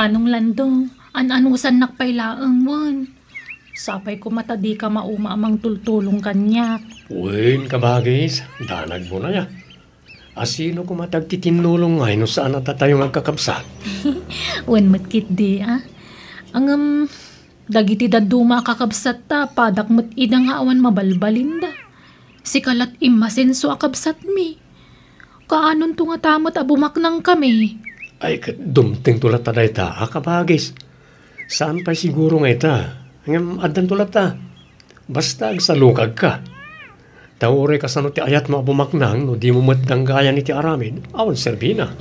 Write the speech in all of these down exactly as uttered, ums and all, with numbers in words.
Manong Lando, an-anusannak pay laeng wen. Sapay koma ta dika mauma a mangtultulong kaniak. Wen, kabagis, danagmo na ya. A sino koma ti agtitinnulong ngay no saan a datayo nga agkakabsat? Wen met ketdi, a. Ngem, dagiti dadduma a kakabsatta, padak met ida nga awan mabalbalinda. Sika lat immasenso a kabsatmi. Kaanonto ngata met a bumaknangkami? Ay, ket dumtengto latta dayta a kabagis. Saan pay siguro nga ita, ngem addanto latta. Basta agsalukagka. Ta uray kasano ti ayatmo a bumaknang no dimo met danggayan iti aramid, awan serbina.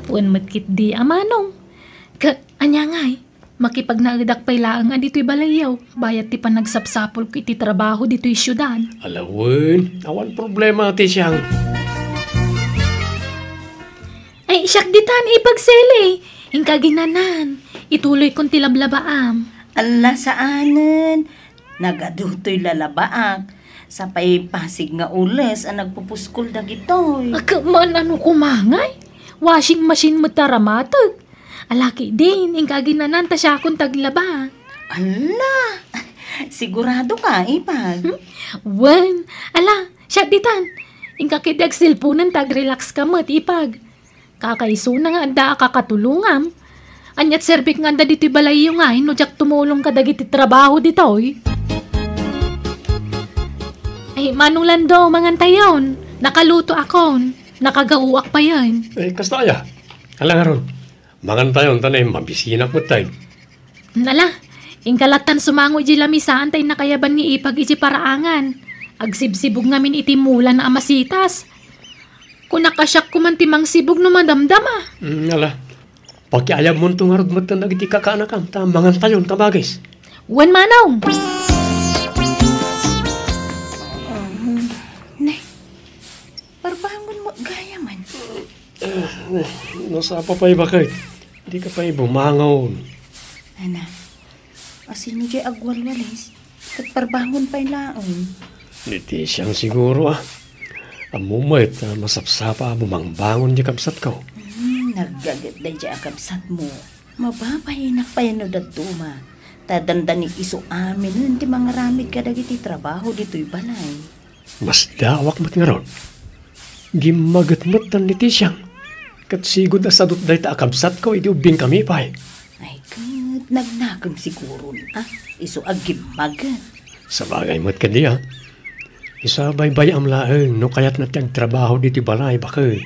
Wen met ketdi a manong. Ka, ania ngay? Makipagnaedak pay laeng a ditoy balayyo, bayat ti panagsapsapulko iti trabaho ditoy siudad. Ala wen, awan problema, Tisiang. Ay, siak ditan, ipagsele. Inka aginanan. Ituloykon ti lablabaam. Alla, saanen. Nagadu toy lalabaak. Sapay pasig nga ules a nagpupuskol dagitoy. Agka man ano kumangay? Washing machine met ta ramateg. Ala ketdin, inka aginanan ta siakon ti aglaba. Alla! Sigurado ka, Ipag? Hmm? Wen, ala, siak ditan. Inka ketdi agselponen ta agrelax ka met, Ipag. Kakaisuna nga adda a kakatulongam. Aniat serbik nga adda ditoy balayyo ngay no diak tumulong kadagiti trabaho ditoy? Ay, Manong Lando, mangantayon. Nakalutoakon. Nakagaoak payen. Eh, kasta aya? Ala ngarud. Mangantayon, ta ne, mabisinak met tayo. Nala, inka lattan sumango iti lamisaan ta innakayaban ni Ipag iti paraangan. Agsibsibog ngamin iti mulan a masitas. Kunak a siak koman ti mangsibog no madamdama. Mm, ala. Pakiayabmonto ngarud metten dagiti kakaanakam, ta mangantayon, kabagis. Wen, manong! Nay, parbangon mo gayaman. Ah, nasapa pay, baket. Dika pay bumangon. Ana, asino jay agwalwalis? Ket parbangon pay laeng. Ni Tisiang siguro, a. Ammo met a masapsapa a bumangbangon jay kabsatko. Hmm, naggaget dayjay a kabsatmo. Mababayenak pay no dadduma. Ta dandani isu aminen ti mangaramid kadagiti trabaho ditoy balay. Masdaawak met ngarud. Gimmaget met ni Tisiang. Ket sigud a sadut dayta a kabsatko idi ubbingkami pay. Ay, ket nagnakem siguron, a? Isu a gimmaget. Sabagay met kadi, a? Isu a baybay-am laeng no kayatna ti agtrabaho ditoy balay, baket.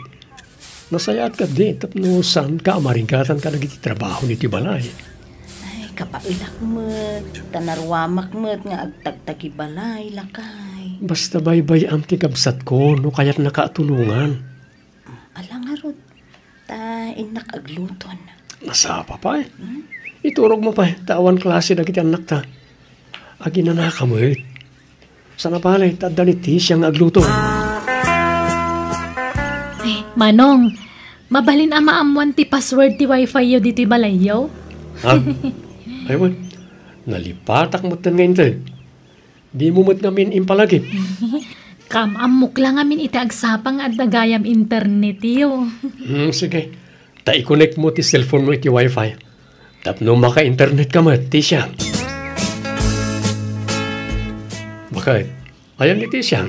Nasayaat kadi tapno saanka a marigatan kadagiti trabaho ditoy balay. Ay, kapaelak met, ta naruamak met nga agtagtagibalay, lakay. Basta baybay-am ti kabsatko no kayatnaka a tulongan. Ala ngarud, ta innak agluton. Nasapa pay. Hmm? Iturogmo pay, ta awan klase dagiti annakta. Aginanaka met. Sana pay, ta adda ni Tisia nga agluto. Eh, Manong, mabalin a maammoan ti password ti wifi yo ditoy balayyo? Ha? Ay, wen. Nalipatak metten nga inted. Dimo met ngamin impalagip. Kaam-ammok la ngamin iti agsapa nga adda gayam internet yo. Hmm, sige. Ta i-connect mo ti cellphone mo iti wifi. Tapno maka-internet ka met, Tisia. Baket, ayan ni Tisia?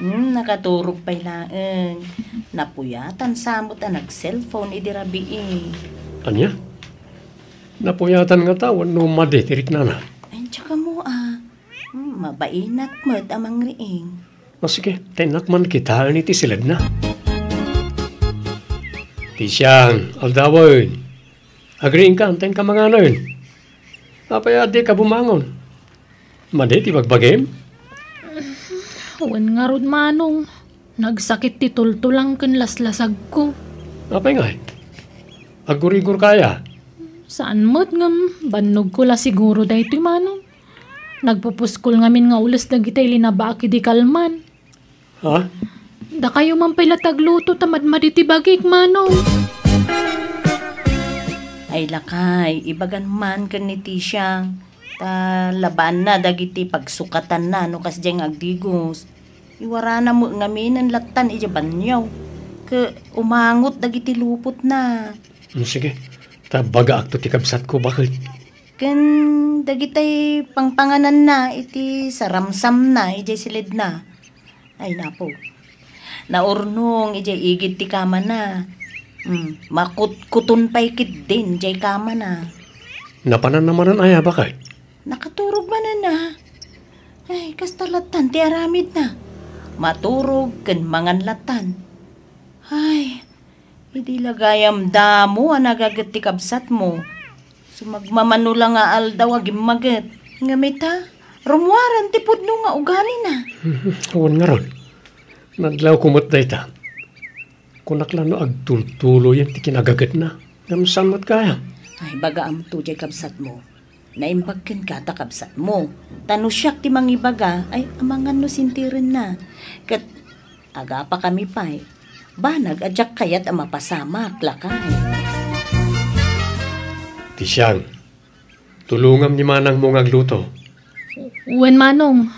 Hmm, nakaturog pay laeng. Napuyatan sa met a nag-cellphone idi rabii. Ania? Napuyatan ngata wenno madi ti riknana? Ay, tsaka mo, a. Hmm, mabainak met a mangriing. O sige, ta innak man kitaen iti siledna. Tisia, aldawen. Agriingka, ta inka manganen. Apay a dika bumangon? Madi ti bagbagim? Wen ngarud, Manong. Nagsakit ti tultulang ken laslasagko. Apay ngay? Aggurigor ka aya? Saan met ngem, bannogko la siguro daytoy, Manong. Nagpupuskol ngamin nga ules dagitay linabaak idi kalman. Ha? Dakayo man pay la ti agluto ta madmadi ti bagik, Manong. Ay, lakay, ibagan man ken ni Tisia. Ta labaanna dagiti pagsukatanna no kasdiay nga agdigos. Iwarana met ngaminen lattan idiay banio. Ket umangot dagiti lupotna. Hmm, sige. Ta bagaakto ti kabsatko, baket. Ken dagitay pangpangananna iti saramsamna idiay siledna. Ay, napo. Naurnong idiay igid ti kamana. Hmm, makutkuton pay ketdin idiay kamana. Napananna manen aya, baket? Nakaturog manen a. Ay, kasta lattan ti aramidna. Maturog ken mangan lattan. Ay, idi la gayam damo a nagaget ti kabsatmo. Sumagmamano la nga aldaw a gimmaget. Ngem ita, rummuaren ti pudno nga ugalina. Wen ngarud, nadlawko met dayta. Kunak la no agtultuloyen ti kinagagetna. Ngem saan met gayam? Ay, bagaamto diay kabsatmo. Naimbag kenka ta kabsatmo. Ta no siak ti mangibaga, ay, amangan no sintirenna. Ket agapakami pay. Banag a diak kayat a mapasamak, lakay. Ti siang, tulongam ni manangmo nga agluto. Wen, manong.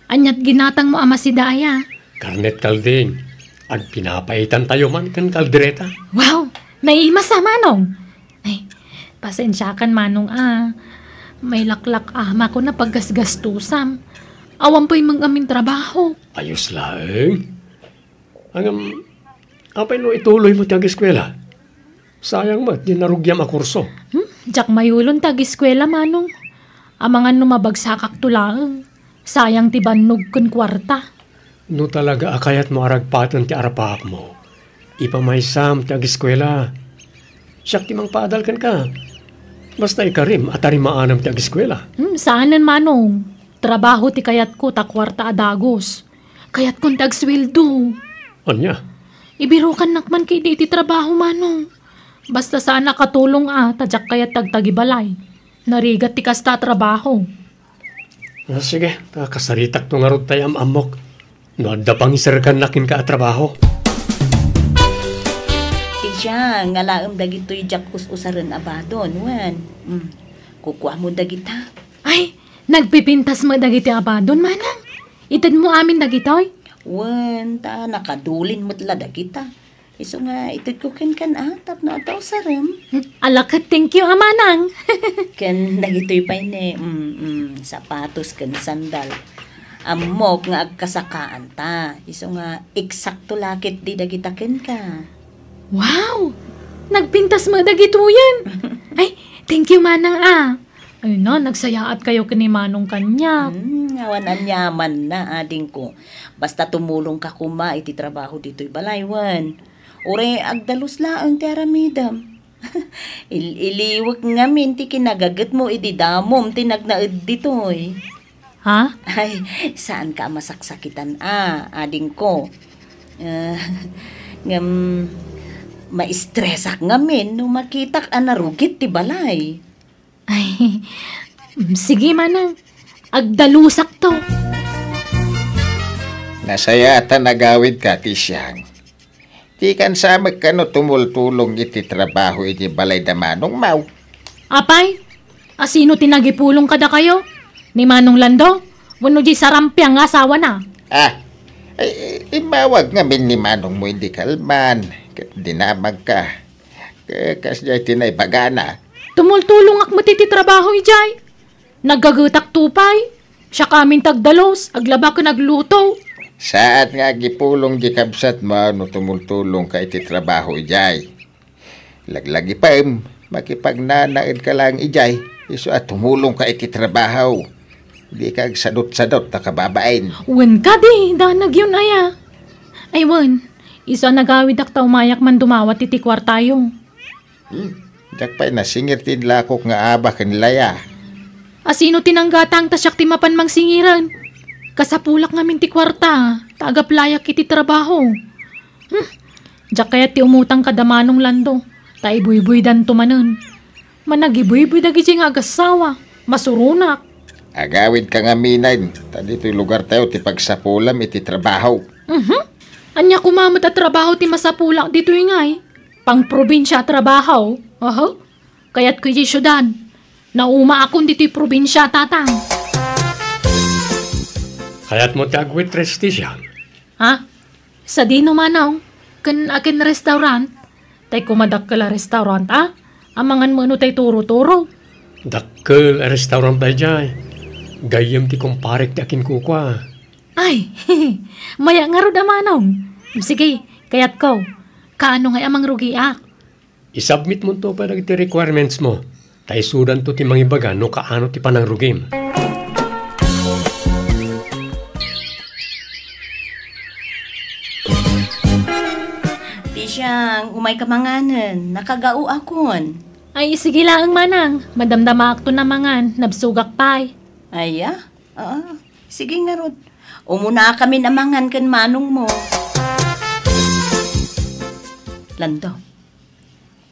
Aniat ginatangmo a masida aya? Karnet kalding. Agpinapaitantayo man ken kaldereta. Wow! Naimas a, manong! Ay, pasensiakan, manong a. Mailaklak-amako a paggasgastusam. Awan pay meng-amin trabaho. Ayos laeng. Ngem, apay no ituloymo ti ageskuela? Sayang met ti narugiam a kurso. Hmm? Diak mayulon ti ageskuela, manong. Amangan no mabagsakakto laeng. Sayang ti bannog ken kuarta. No talaga a kayatmo a ragpaten ti arapaapmo, ipamaysam ti ageskuela. Siak ti mangpaadal kenka. Basta ikarim a tarimaanam ti ageskuela. Hmm, saanen, manong. Trabaho ti kayatko ta kuarta a dagus. Kayatkon ti agsueldo. Ania? Ibirukannak man ketdi iti trabaho, manong. Basta saan a katulong a, ta diak kayat ti agtagibalay. Narigat ti kasta a trabaho. Ah, sige, ta kasaritakto ngarud tay am-ammok. No adda pangiserkanna kenka a trabaho. Ti siang, alaem dagitoy diak us-usaren a badon, wen. Mm. Kukuamo dagita. Ay, nagpipintas met dagiti a badon, manang? Itedmo amin dagitoy? Wen, ta nakadulin met la dagita. Isu nga itedko kenkan a, tapno adda usarem. Ala ket, thank you a, manang. Ken dagitoy pay ne, mm, mm, sapatos ken sandal. Ammok nga agkasakaanta. Isu nga eksakto la ketdi dagita kenka. Wow! Nagpintas met dagitoyen. Ay, thank you, manang a. Ay na, nagsayaatkayo ken ni Manong kaniak. Hmm, awan aniamanna, adingko. Basta tumulongka koma iti trabaho ditoy balay, wen. Uray agdalus laeng ti aramidem. Il-iliwek ngamin ti kinagagetmo idi damom ti nagnaed ditoy. Ha? Ay, saanka a masaksakitan a, adingko. Eh, ngem, maistresak ngamin no makitak a narugit ti balay. Ay, sige, manang. Agdalusakto. Nasayaat a nagawidka, ti siang. Dikan sa met kano tumultulong iti trabaho iti balay da Manong Mau. Apay, asino ti nagipulong kadakayo? Ni Manong Lando? Wenno di sarampiang nga asawana? Ah, ay, immawag ngamin ni Manong Mau idi kalman, ket dinamagka. Ka-, kasdiay ti naibagana. Tumultulongak met iti trabaho idiay. Naggagetak tupay. Siak amin ti agdalus, aglaba ken agluto. Saat nga agipulong di kabsatmo no tumultulongka iti trabaho idiay. Laglagipem, makipagnanaedka laeng idiay, isu a tumulongka iti trabaho. Dika agsadutsadut a kababain. Wen kadi, danagyon aya. Ay wen, isu a nagawidak ta umayak man dumawat iti kuartayo. Hmm, diak pay nasingir ti inlakok nga aba ken laya. Asino ti nanggatang ta siak ti mapan mangsingiran? Kasapulak ngamin ti kuarta, ta agaplayak iti trabaho. Hmm, diak kayat ti umutang kada Manong Lando, ta ibuybuydanto manen. Managibuybuy dagiti nga agassawa, masuronak. Agawidka ngaminen, ta ditoy lugartayo ti pagsapulam iti trabaho. Mhm. Ania koma met a trabaho ti masapulak ditoy ngay? Pangprobinsia a trabaho? Aha. Kayatko iti siudad. Naumaakon ditoy probinsia, tatang. Kayatmo ti agwaitress ti siang? Ha? Sadino, manong? Ken akin restaurant? Tay kumadakkel a restaurant, a? Amangan met no tay turo-turo. Dakkel a restaurant daydiay. Gayyem ti kumparek ti akinkukua. Ay, maya ngarud a manong. Sige, kayatko. Kaano ngay a mangrugiak? I-submit monto pay dagiti requirements mo. Ta isudanto ti mangibaga no kaano ti panangrugim. Ti siang, umay ka manganen, nakagaoakon. Ay, sige laeng, manang. Madamdamaakto namangan, nabsogak pay. Aya? Ah, sige ngarud. Umuna kami namangan ken manong mo. Lando,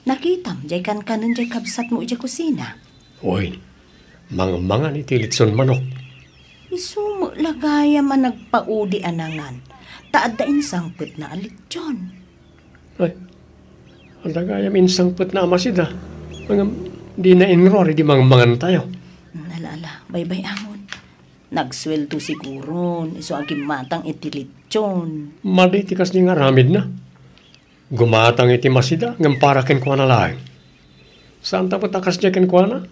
nakitam jay kankanen jay kabsat mo idiay kusina? Oy, mangmangan iti litson manok. Isu met la gayam a nagpaudi a nangan, ta adda insangpetna a litson. Ay, adda gayam insangpetna a masida. Ngem, dina inruar idi mangmangan tayo. Ala, ala, baybay-amon. Nagsueldo siguron, isu a gimmatang iti litson. Madi ti kasdi nga aramidna. Gumatang iti masida, ngem para kenkuana laeng. Saan ta met a kasdiay kenkuana?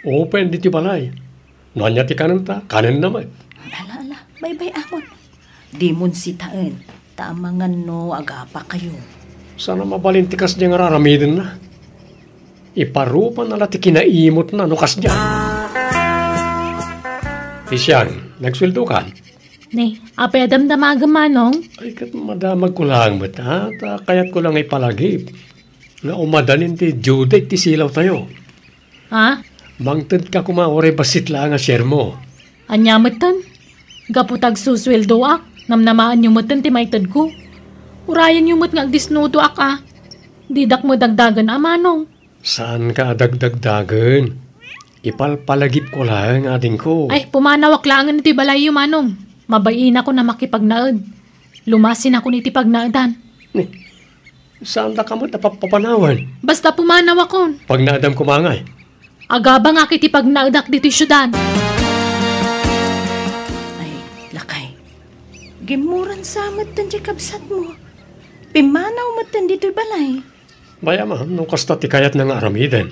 Open ditoy balay. No ania ti kanenta, kanenna met. Ala, ala, baybay-amon. Dimon sitaen, ta amangan no agapakayo. Saan a mabalin ti kasdiay nga araramidenna. Iparupaanna la ti kinaimutna no kasdiay. Ti siang, nagsueldokan? Ne, apay a damdamagem, manong? Ay, ket madamagko laeng met, ha? Ta kayatko la nga ipalagip nga umadanin ti due date ti silawtayo. Ha? Mangtedka koma uray bassit laeng a share mo. Ania metten? Gapu ta agsusueldoak, namnamaenyo metten ti maitedko. Urayenyo met nga agdisnudoak a. Didak met dagdagen a, manong. Saanka a dagdagdagen. Ipalpalagipko laeng, adingko. Ay, pumanawak laengen iti balayyo, manong. Mabainakon a makipagnaed. Lumasinakon iti pagnaedan. Ni, saandaka met a papapanawen? Basta pumanawakon. Pagnaedam koma ngay? Agabangak iti pagnaedak ditoy siudad. Ay, lakay. Gimmuran sa metten ti kabsatmo. Pimmanaw metten ditoy balay. Bay-am a, no kasta ti kayatna nga aramiden.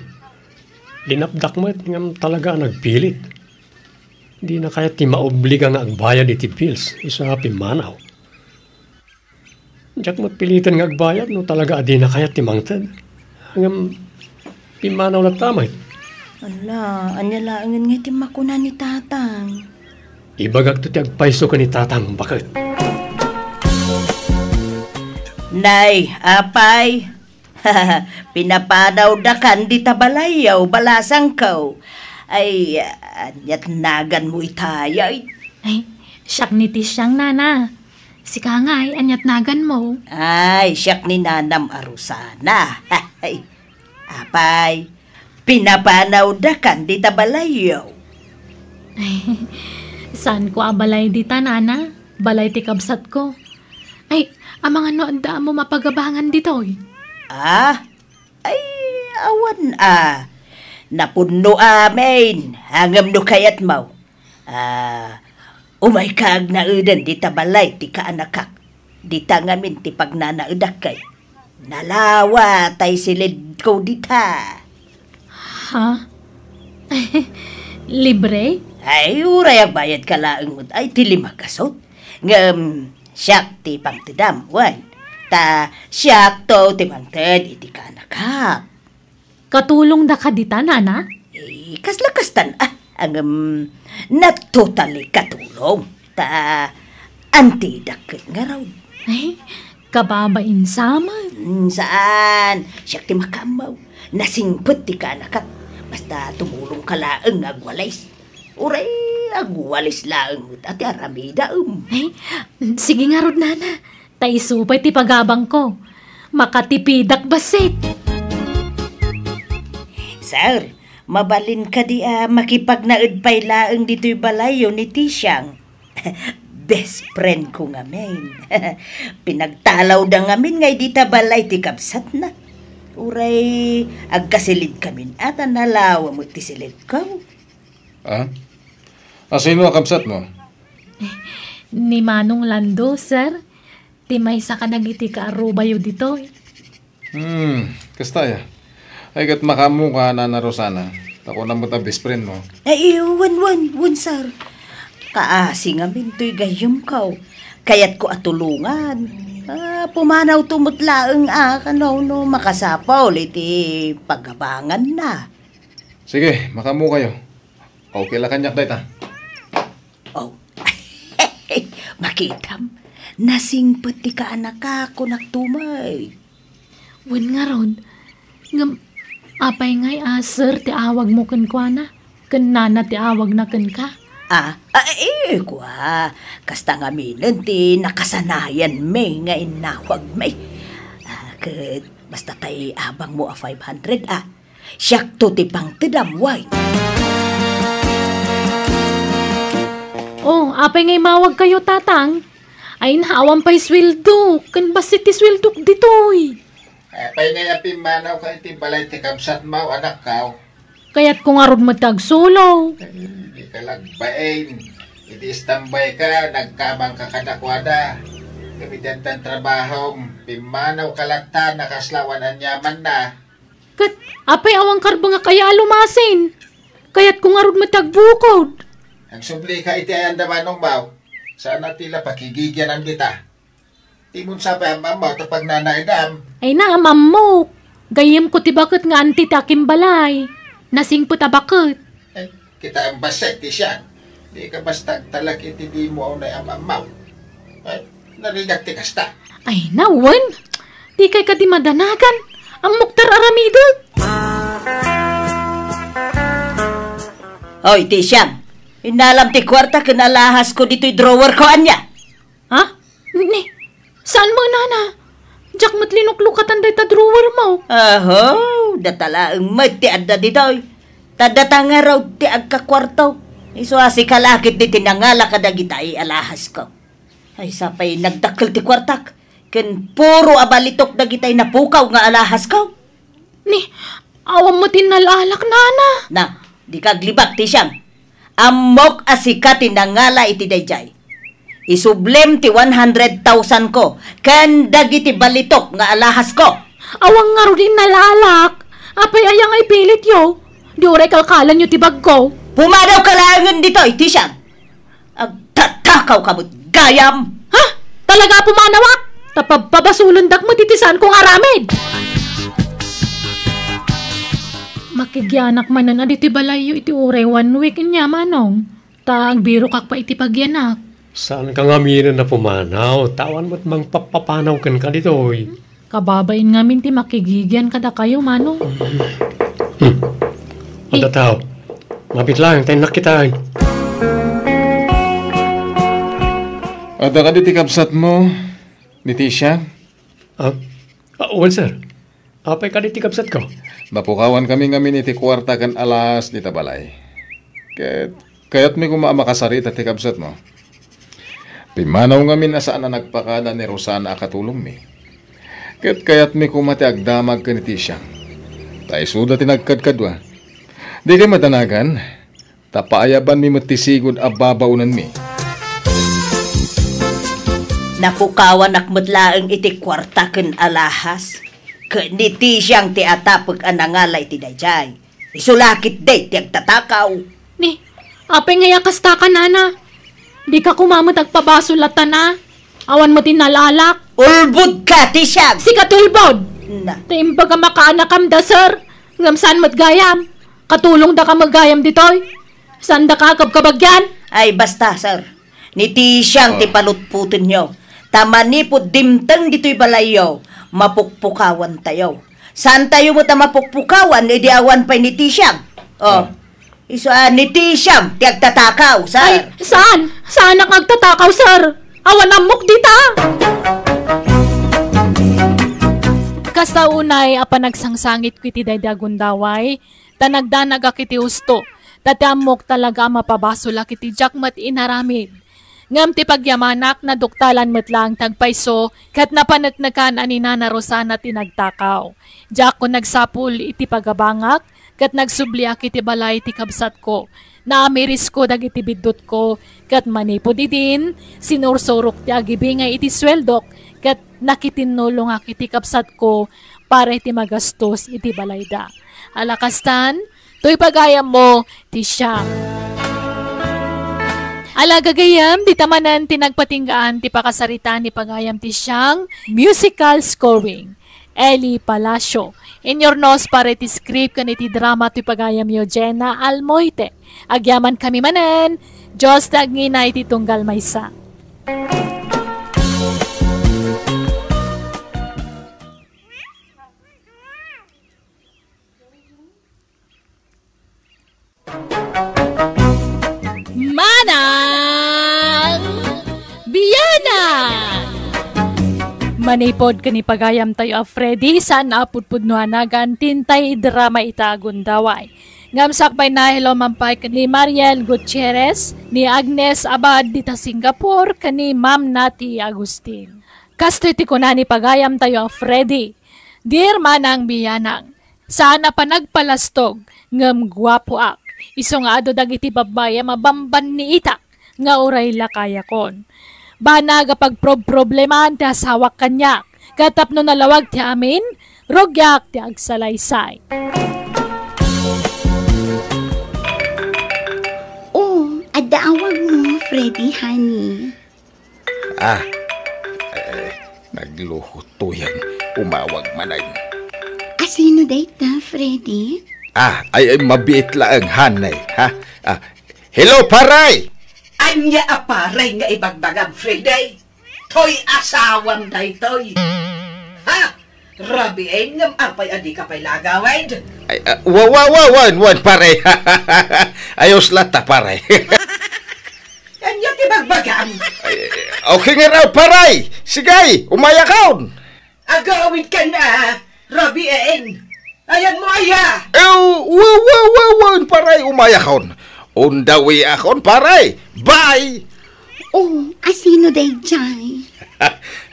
Linapdak met ngem talaga a nagpilit. Dina kayat ti maobliga nga agbayad iti bills, isu a pimmanaw. Diak met piliten nga agbayad no talaga a dina kayat ti mangted. Ngem pimmanaw latta met. Ala, ania laengen nga ti makuna ni Tatang? Ibagakto ti agpayso ken ni Tatang, baket. Nay, apay, pinapanawdakan dita balayyo, balasangko. Ay, aniat naganmo itay? Ay, siak ni Tisyang, nana. Sika ngay, aniat naganmo? Ay, siak ni nanam a Rosana. Ay, apay, pinapanawdakan dita balayyo. Ay, saanko a balay dita, nana. Balay ti kabsatko. Ay, amangan no adda mo mapagabangan ditoy? Ah? Ay, awan a. Napunno amin. Ngem no kayatmo, ah, umayka agnaeden dita balay ti kaanakak. Dita ngamin ti pagnanaedak kay nalawa tay silidko dita. Ha? Libre? Ay, uray agbayadka laeng met ay ti lima gasut. Ngem siak ti pangtedam, wen. Ta siakto ti mangted iti kaanakak. Katulongdaka dita, nana? Eh, kasla kastan, ah, ngem, not totally katulong. Ta, antidak ket ngarud. Ay, kababain sa met. Hmm, saan? Siak ti makaammo. Nasingpet ti kaanakak. Basta tumulongka laeng nga agwalis. Uray agwalis laeng met a ti aramidaem. Ay, sige ngarud, nana. Ta isu pay ti pagabangko. Makatipidak bassit. Sir, mabalin kadi a makipagnaed pay laeng ditoy balayyo ni Tisyang? Best friend ko ngamin. Pinagtalawda ngamin nga idi ta balay ti kabsatna. Uray agkasilid kamin a ta nalawa met ti silidko. Ah? Asino a kabsatmo? Ni Manong Lando, sir. Ti maysa kadagiti kaarubayo ditoy. Hmm, kasta aya. Ay, ket makaammoka, Nana Rosana. Ta kunam met a best friend mo. Ay, wen, wen, wen, sir. Kaasi ngamin toy gayyemko. Kayatko a tulongan. Ah, pumanawto met laeng a, kano no makasapul iti pagabanganna. Sige, makaammokayo. Okay la kaniak dayta. Oh. Makitam, nasingpet ti kaanaka, kunakto met. Wen ngarud, ngem apay ngay a sir ti awagmo kenkuana, ken nana ti awagna kenka? Ah, ah, eh, kua, kasta ngaminen ti nakasanayanmi nga innawagmi. Ah, ket basta tay abangmo a five hundred, ah. Siakto ti pangtedam, wen. Oh, apay ngay mawagkayo, Tatang? Ay, awan pay sueldo. Ken bassit ti sueldok ditoy. Apay ngay a pimmanawka iti balay ti kabsatmo, anakko? Kayatko ngarud met ti agsulo. Ay, dika lagbain. Iti istambayka, nagkamangka kadakuada. Ket iti addan trabahom, pimmanawka latta, nakasla awan aniamanna. Ket apay awan karbengak aya a lumasin? Kayatko ngarud met ti agbukod. Agsublika iti ayan da manong Mau. Saan a ti la pakigigianan dita. Timon sa pay am-ammo ta pagnanaedam. Ay na, am-ammok. Gayyemko ti baket nga anti ti akimbalay. Nasingpet a baket. Eh, kita ang basset ti siya. Di ka basta agtalek iti di mo unay am-ammaw. Eh, narigat ti kasta. Ay, nawen. Di kay kadi madanagan. Ammok ti ar-aramidek. Oy, ti siyam. Innalam ti kuarta ken alahas ko ditoy drawer ko, ania? Ha? Ni, saan mo, nana? Diak met linuklukatan dayta drawer mo. Aho, data laeng met ti adda ditoy. Ta data ngarud ti agkakuarto. Isu a sika la ket ti nangala kadagita alahas ko. Ay, sapay nagdakkel ti kuartak. Ken puro a balitok dagitay napukaw nga alahas ko. Ni, awan met innal-alak, nana. Na, di ka aglibak ti siam. Ammok a sika ti nangala iti daydiay. Isublem ti one hundred thousand ko ken dagiti balitok nga alahas ko. Awan ngarud innal-alak. Apay aya nga ipilit yo? Di uray kalkalan yo ti bagko. Pumadaw ka laengen ditoy, ti siam. Agtatakaw ka met gayam! Ha? Talaga a pumanawak? Ta pabpabasolendak met iti saanko nga aramid! Makigianak manen a ditoy balayyo iti uray one week ania, Manong. Ta agbirokak pay iti pagianak. Saanka ngaminen a pumanaw, ta awan met mangpappapanaw kenka ditoy. Kababain ngamin ti makigigian kadakayo, Manong. Hmm. Adda tao. Mabit lang, ta innak kita. Adda kadi ti kabsatmo, ni Tisha? Ah? Ah, wen, sir. Apay kadi ti kabsatko? Napukawan kami ngamin iti kuarta ken alahas dita balay. Ket kayatmi koma a makasarita ti kabsatmo. Pimmanaw ngamin a saan a nagpakada ni Rosana a katulongmi. Ket kayatmi koma ti agdamag ken ni Tisha. Ta isuda ti nagkadkadua. Dikay madanagan, ta paayabanmi met ti sigud a babaonanmi. Napukawanak met laeng iti kuarta ken alahas. Ket ni Tisha ti atapek a nangala iti daydiay. Isu la ketdi ti agtatakaw. Ni, apay ngay a kasta ka, nana? Dika koma met agpabasol latta, a? Awan met innal-alak. Ulbod ka, ti siag! Sika ti ulbod! Na. Ta imbag a makaanakam da, sir. Ngem saan met gayam. Katulongdaka met gayam ditoy. Saandaka a kabkabagian. Ay, basta, sir. Ni Tisha ti Ah. palutpotenyo. Ta manipud dimteng ditoy balayyo, mapukpukawantayo. Saantayo met a mapukpukawan idi awan pay ni Tisha. Oh. Ah. Isu a ni Tisha ti agtatakaw, sir. Ay, saan? Saanak nga agtatakaw, sir? Awan ammok dita. Kasta unay a panagsangsangitko iti daydi a gundaway, ta nagdanagak iti husto, ta ti ammok talaga a mapabasolak iti diak met inaramid. Ngem ti pagyamanak, naduktalan met laeng ti agpayso, ket napaneknekan a ni Nana Rosana ti nagtakaw. Diakon nagsapul iti pagabangak, ket nagsubliak iti balay ti kabsatko. Naamirisko dagiti biddutko, ket manipud idin, sinursurok ti agibingay iti sueldok, ket nakitinnulongak iti kabsatko para iti magastos iti balayda. Ala kastan, toy pagayammo ti siang. Ala gagayam, dita manen ti nagpatinggaan ti pakasaritaan ni pagayam ti siang, musical scoring. Eli Palacio. Inyurnos para iti script ken iti drama toy pagayamyo, Jenna Almoite. Agyamankami manen, Dios ti agngina iti tunggal maysa. Manang Bianang! Manipod ken ni pagayamtayo a Freddy, saan a pudpudno a nagan ti intay idrama ita a gundaway. Ngem sakbay na, hello man pay ken ni Mariel Gutierrez, ni Agnes Abad dita Singapore, ken ni Ma'am Nati Agustin. Kastoy ti kuna ni pagayamtayo a Freddy, Dear Manang Bianang, saan a panagpalastog, ngem guapoak. Isu nga adu dagiti babbai a mabambanniitak nga uray lakayakon. Banag a pagprobproblemaan ti asawak kaniak, ket tapno nalawag ti amin, rugiak ti agsalaysay. Oh, adda awagmo, Freddy, honey. Ah, eh, nagluhot to yan. Umawag manen. Asino dayta, Freddy? Ah, ay, ay, mabiit laeng, honey, ha? Ah, hello, pare! Ania a pare nga ibagbagam, Freddy? Toy asawam daytoy. Ha? Rabiin ngem apay a dika pay la agawid? Ay, ah, wa, wa, wa, wan, wan, pare. Ayos latta, pare. Ania ti bagbagam? Ay, okay nga raw, pare. Sige, umayakon. Agawid ka na, Rabiin. Ayanmo aya? Eh, wa, wa, wa, wa, pare, umayakon. On the way akon, pare. Bye. Oh, asino dayjay?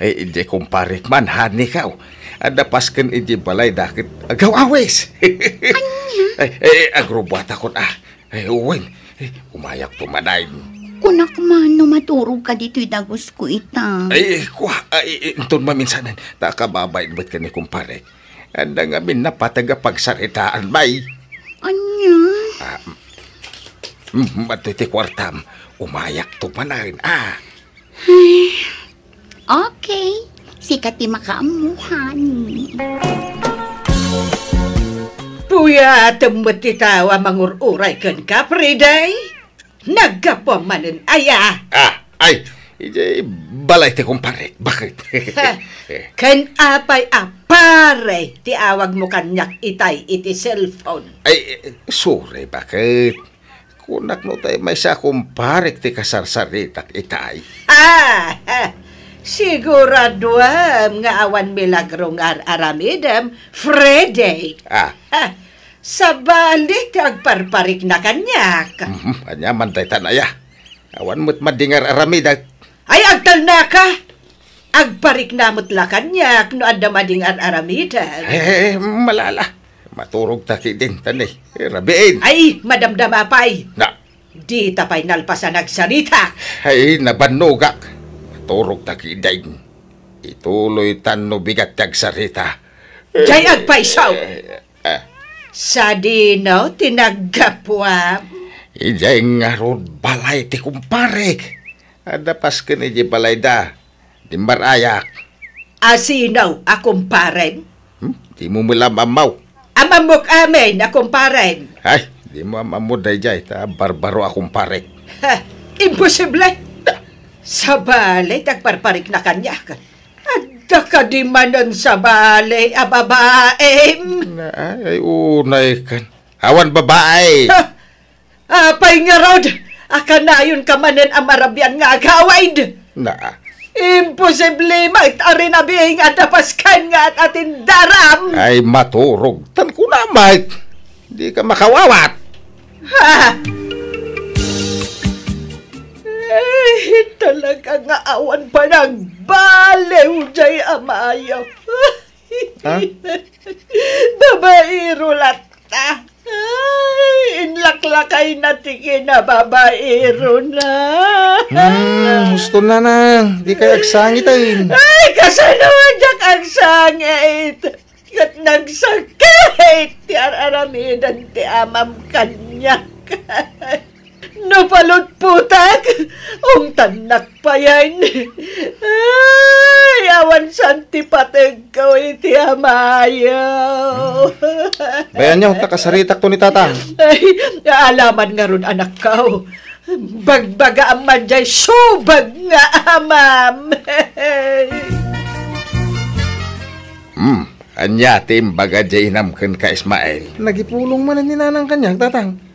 Ay, idiay kumparek man, honey, kaw. Adda pasken idiay balayda ket agaw-awis. Ania? Ay, ay, agrubuatakon, ah. Ay, wen, ay, umayakto manen. Kunak man no maturogka ditoy dagusko ita. Ay, kua, ay, inton maminsanen, ta kababain met ken ni kumparek. Adda ngamin napateg a pagsaritaan, bay. Ania? Ah, mm, mm, adtoy ti kuartam. Umayakto manen, ah. Ay, okay. Sika ti makaammo, honey. Puyatem met ti tao a mangur-uray kenka, Freddy. Naggapuam manen aya? Ah, ay, idiay balay ti kumparek. Bakit? Ha, ken apay a pare ti awagmo kaniak itay iti cellphone? Ay, sorry, bakit? Kunak no tay maysa a kumparek ti kasarsaritak itay. Ah, siguraduam nga awan milagro nga ar-aramidem, Freddy. Ah. Ah, sabali ti agparparikna kaniak. Mhm, ania man daytan aya? Awan met madi nga ar-aramidek. Ay, agtalnaka! Agparikna met la kaniak no adda madi nga ar-aramidek. Eh, eh, eh, malala. Maturog ta kidin, tani. Eh, rabiin. Ay, madamdama pay. Na. Dita pay nalpas a nagsarita. Ay, nabannogak. Maturog ta kidin. Ituloy tan no bigat ti agsarita. Jay agpayso. Eh, eh. Sadino ti naggapuam? Idiay ngarud balay ti kumparek. Adda pasken idiay balayda. Dimmar-ayak. Asino a kumparem? Hmm? Dimo met la maammo. Amammok amin a kumparem. Ay, dimo am-ammo dayjay, ta barbaro a kumparek. Ha, imposible. Sabali ti agparparikna kaniak. Adda kadi manen sabali a babaem? Na, ay, ay, unay kan. Awan babae. Ha? Apay ngarud a kanayonka manen a marabian nga agawid? Na. Imposible met a rinabii nga adda pasken nga at-atindaram. Ay, maturog. Tan kuna met. Dika makawawat. Ha? Ay, talaga nga awan panagbaliw jay a maayo. Ha? Babaero latta. Ay, inlaklakayna ti kinababaerona. Hmm, husto na na. Dikay agsangit, ay. Ay, kasano diak agsangit? ket nagsakit ti ar-aramiden ti amam kaniak. No palutputak, ungtannak payen. Ay, awan saan ti pategko iti amayo. Bayanyo, ta kasaritakto ni Tatang. Ay, alaman ngarud, anakko. Bagbagaam man jay subag nga amam. Hmm, ania ti imbaga jay inam kenka, Ismael? Nagipulong manen ni Nanang kaniak, Tatang.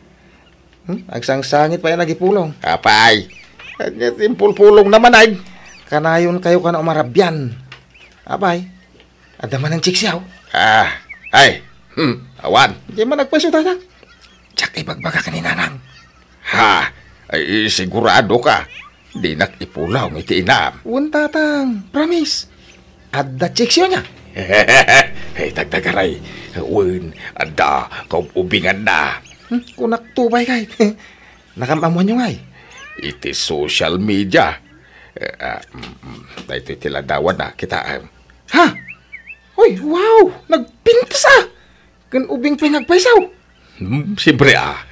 Hmm? Agsangsangit pay a nagipulong. Apay, ania ti impulpulongna manen? Kanayonkayo kano a marabian. Apay, adda manen check siak? Ah, ay, hmm, awan. Diay man agpayso, Tatang. Diak ibagbaga ken ni Nanang. Ha? Ay, sigurado ka? Dinak ipulong iti inam. Wen, Tatang. Promise. Adda check siak ania? Ay, dagdagaray. Wen, adda kaub-ubinganna. Hmm, kunak to pay kay. Nakaam-ammoanyo ngay? Iti social media. Eh, ah, mm, mm. Daytoy ti ladawanna, kitaem. Ha? Uy, wow! Nagpintas a! Ken ubing pay nga agpayso. Hmm, siempre a.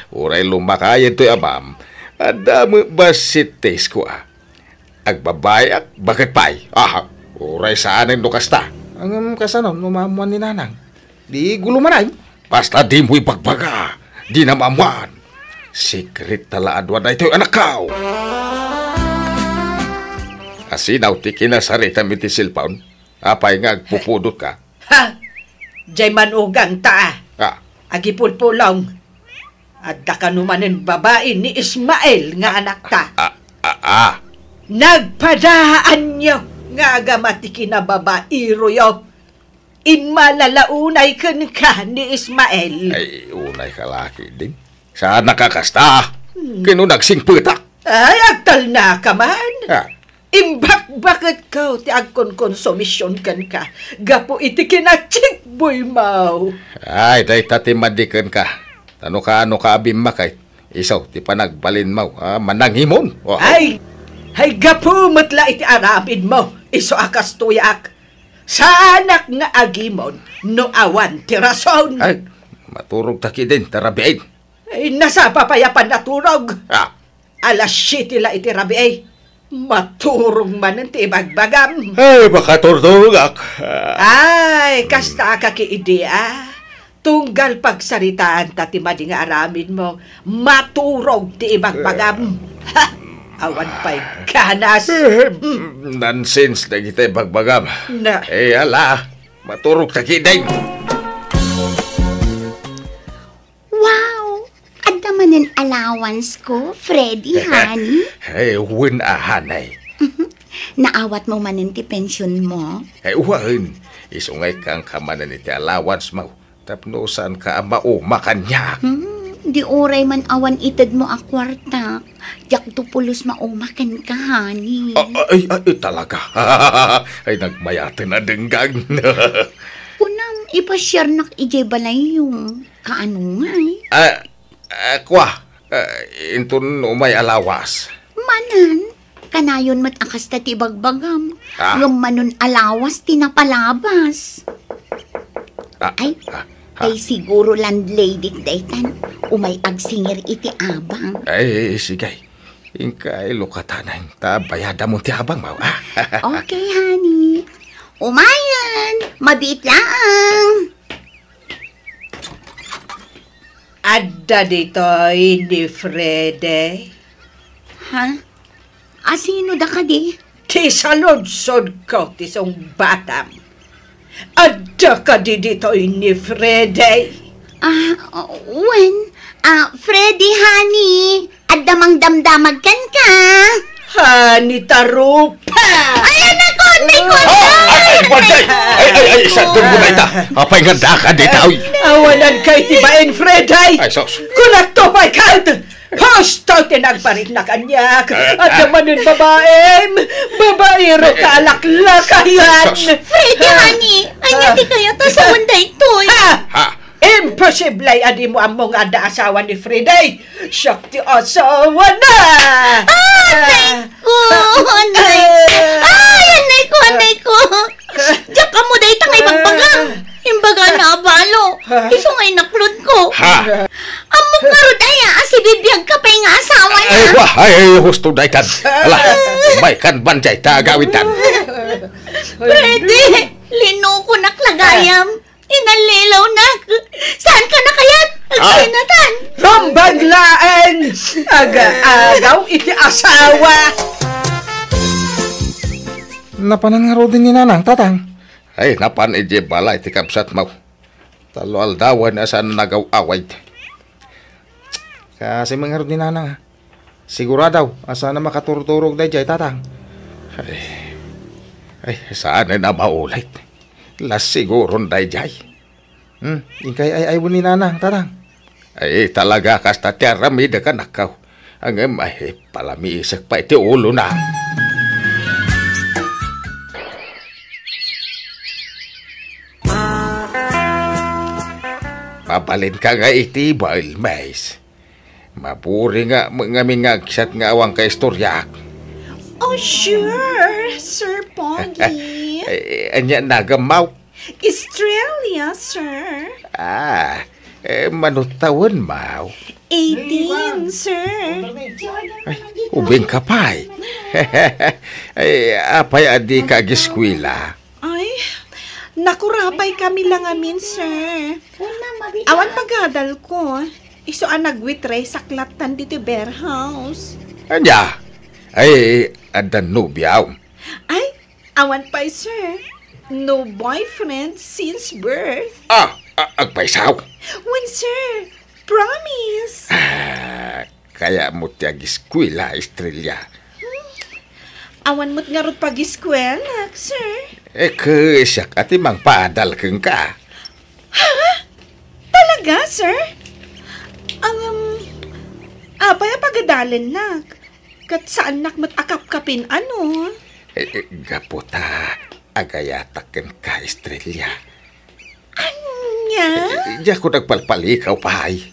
Uray lumakayen toy amam, adda met bassit ti iskua. Agbabayak, baket pay. Aha, uray saanen no kasta. Ngem kasano no maammoan ni Nanang? Di gulo manen. Basta dimo ibagbaga. Dina maammoan. Secret ta la a dua daytoy, anakko. Asinaw ti kinasaritam iti cellphone? Apay nga agpupudotka? Ha? Jay manugangta a. Ah. Agipulpulong. Adda kano manen babai ni Ismael nga anakta. Ah, ah, ah. Nagpadaanyo nga agama ti kinababairoyo. Immala la unay kenka ni Ismael. Ay, unay ka laki, ding. Saan a kasta? Hmm. Ken no nagsingpetak? Ay, agtalna ka man. Ah. Imbakbaketko ti agkonkonsumision kenka gapu iti kinachikboymo. Ay, dayta ti madi kenka. Ta no kaano ka a bimmakay, isu ti panagbalinmo a manangimon. Oh. Ay, ay, gapu met la iti aramidmo, isu a kastoyak. Saanak nga agimon no awan ti rason. Ay, maturogta ketdin ta rabiin. Ay, nasapa pay a pannaturog. Ah. Alas siete la iti rabii. Maturog manen ti ibagbagam. Ay, makaturturogak. Ay, kasta ka ki idi a. Tunggal pagsaritaanta ti madi nga aramidmo, maturog ti ibagbagam. Ha! Awan pay ganas. Eh, nonsense dagiti ibagbagam. Na. Eh, ala, maturogta ketdin. Wow! Adda manen allowance ko, Freddy, honey? Ay, wen a, honey. Mhm. Naawatmo manen ti pensionmo? Ay, wen. Isu nga ikkanka manen iti allowance mo. Tapno saanka a mauma kaniak. Hmm, di uray man awan itedmo a kuartak. Diakto pulos mauma kenka, honey. Ah, ay, ay, talaga. Ay, nagmayaten a denggan. Kunam, ipasiarnak idiay balayyo. Kaano ngay? Ah, ah, kua, ah, inton umay a lawas. Manen, kanayon met a kasta ti ibagbagam. Ah. Ngem manen a lawas ti napalabas. Ah, Ay, ah, ah. Ay, siguro landlady daytan. Umay agsingir iti abang. Ay, sige. Inka ay lukatanan, ta bayadamon ti abang mo, ah. Okay, honey. Umayen, mabiit laeng. Adda ditoy ni Freddy. Ha? Asino da kadi? Ti saludsodko ti sungbatam. Adda kadi ditoy ni Freddy? Ah, wen. Ah, Freddy, honey. Adda mangdamdamag kenka. Honey, tarupa. Ay, anak ko, anak ko, Oh, ay, ay, anak! Ay, ay, ay, ay, sa dunggo na ita. Apay nga daka dita, oy. Awanan kay ti bain, Freddy. Ay, sus. Kunakto pay kat. Husto ti nagbarit na kaniak. Adda manen babaem. Babaero ka alaklakayan. Sus. Freddy, honey. Anya ti kayo? Ta sawan daytoy. Ha? Ha? Imposible a dimo ammo nga adda asawa ni Freddy. Siak ti asawana. Ah, anay ko, anay. Ay, anay ko, anay ko. Diak ammo dayta nga ibagbagam. Ay, husto daytan. Ala, may kan ban jay ta agawidtan. Freddy! Linukonak la gayam. Inallilaw nak. Saan ka na kayat? Ah. Agsinatan. Rumbag laeng. Aga-agaw iti asawa. Napanan ngaruden ni Nanang, Tatang? Ay, napan idiay balay ti kabsatmo. Tallo aldawen a saan nagaw-away. Kasi mangarud ni Nanang, ah. Sigurado a saan a makaturturog daydiay, Tatang. Ay, ay, saan a maulit. Las siguron daydiay. Hmm, inkay ay-aywen ni Nanang, Tatang. Ay, talaga kasta ti aramidek, anakko. Ngem, ay, palamiisek pay ti ulona. Mabalinka nga iti bael, Mays. Maburing nga, ngamin nga agsat nga awan kaistoriak. Oh, sure, Sir Pogi. Eh, ania nagammaw? Estrella, sir. Ah, eh, mano tawenmaw? Eighteen, sir. Ay, ubing ka pay. Ay, apay a dika agiskwela? Ay, nakurapay kami la ngamin, sir. Awan pagadalko. Isu a nagwitresak lattan diti warehouse. Ania? Ay, adda nobiaw? Ay, awan pay, sir. No boyfriend since birth. Ah, a-, agpayso? Wen, sir. Promise. Ah, kayatmo ti agiskwela, Estrella? Hmm. Awan met ngarud pagiskwelak, sir. Eh, kasiak a ti mangpaadal kenka. Ha? Talaga, sir? Ang, um, apay a pagadalennak? Ket saannak met a kapkapin, ano? Eh, eh, gapu ta agayatak kenka, Estrella. Ania? Eh, eh, diak nagpalpalikaw pay.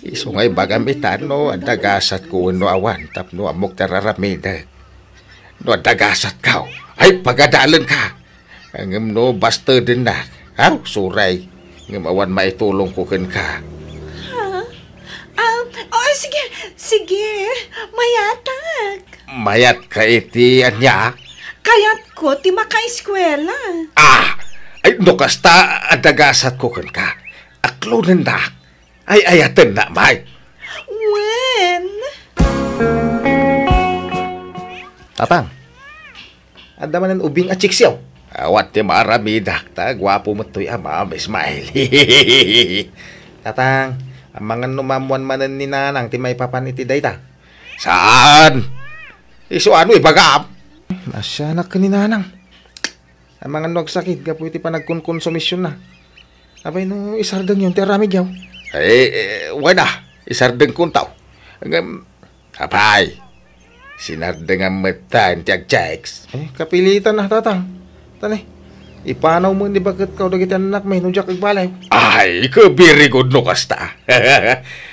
Isu nga ibagam ita no adda gasatko wenno awan tapno ammok ti ar-aramidek. No adda gasatko, ay, pagadalenka. Ngem no bastedennak, aw, suray. Ngem awan maitulongko kenka. Ha? Ah, oh, sige, sige. Mayatak. Mayatka iti ania? Kayatko ti makaiskwela. Ah! Ay, no kasta, adda gasatko kenka. Aklonennak. Ay-ayatennak, may. Wen? Tatang, adda manen ubing a chiksiaw? Awan ti maaramidak, ta guapo met toy amam, Ismael. Tatang, amangan no maammuan manen ni Nanang ti maipapan iti dayta? Saan? Isu ano ibagam? Naasianak ken ni Nanang. Amangan no agsakit gapu iti panagkonkonsumisyonna. Apay no isardengyon ti aramidyo? Eh, eh, wen a, isardengkonto. Ngem, apay, sinardengam met ta iti agchicks. Eh, kapilitan a, Tatang. Tani, ipanawmo ni baketko dagiti annakmi no diak agbaliw. Ay, very good no kasta.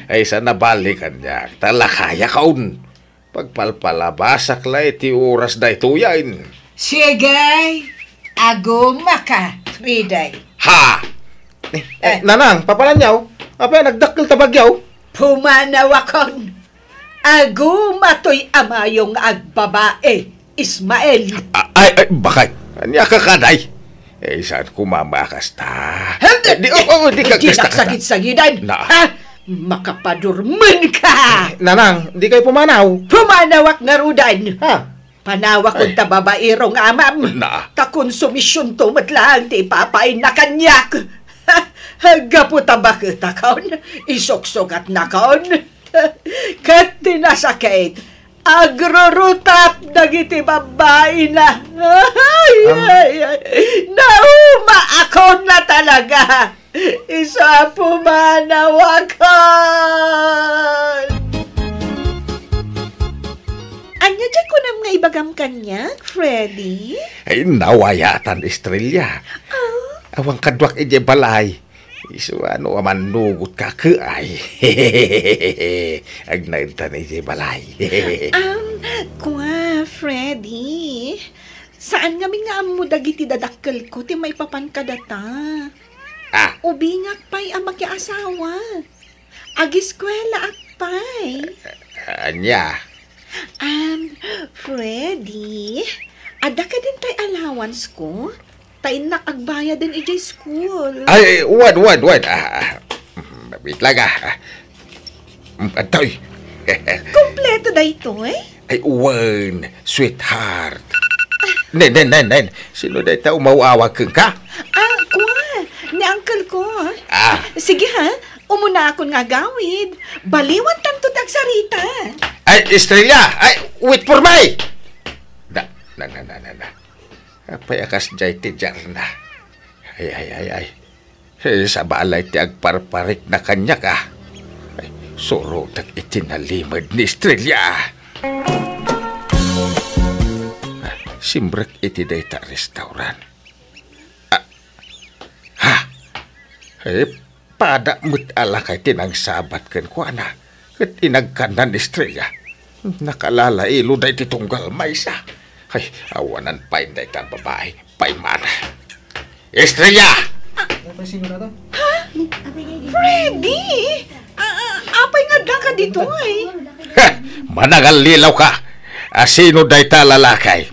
Ay, saan a bali kaniak, ta lakayakon. Pagpalpalabasak la iti oras daytoyen. Sige, agumaka, Friday. Ha? Eh, eh, Eh. Nanang, papananyaw? Apay, nagdakkel ta bagyaw? Pumanawakon. Aguma toy amayo nga agbabae, Ismael. A-, ay, ay, bakay. Ania ka kaday? Eh, saan ko mamakasta? Hindi. Eh, di, oh, oh, di ka Hindi kasta, kasta. Nagsagid-sagidan. Na. Ha? Makapadurmen ka. Eh, Nanang, di kayo pumanaw. Pumanawak ngarudan. Ha? Panawak Ay. Ta babairong amam. Na. Ta konsumisyonto met laeng ti ipapainna kaniak. Gapu ta baketakon, isuksugatnakon. Ket ti nasakit, agrurutap dagiti babbaina. Ay, Am- ay, ay. Naumaakon na talaga. Isu a pumanawakon. Ania diay kunam nga ibagam kaniak, Freddy? Ay, nawayatan, Estrella. Ah? Awan kaduak idiay balay. Isu a no amannugot ka, ke ay. Agnaed ta idiay balay. Um, kua, Freddy. Saan ngamin nga ammo dagiti dadakkelko ti maipapan kadata. Ah. Ubingak pay a makiasawa. Agiskuelaak pay. Ania? Um, Freddy, adda kadin tay allowance ko? Ta innak agbayaden idiay school. Ay, wen, wen, wen. Ah, ah, mm, wait lang, ah. Ah. Mm, antoy. Kompleto daytoy? Ay, wen, sweetheart. Nen, nen, nen, nen. Sino dayta umaw-awag kenka? Ah, kua. Ni uncle ko. Ah. Sige ha, umuna akon nga agawid. Baliwan tanto ti agsarita. Ay, Estrella! Ay, wait for me! Na, na, na, na, na, na. Apay a kasdiay ti diarna? Ay, ay, ay, ay. Eh, sabali ti agparparikna kaniak, ah. Ay, surotek iti nalimed ni Estrella. Ah, simrek iti dayta a restaurant. Ah, ha? Eh, pada met a lakay ti nangsabat kenkuana, ket inagkanna ni Estrella. Nakalalailo dayta tunggal maysa. Ay, awanan pay dayta babai. Paymara. Estrella! Freddy! Ah, ah, apay nga adda ka ditoy? Ha! Manangallilaw ka! Asino dayta a lalaki?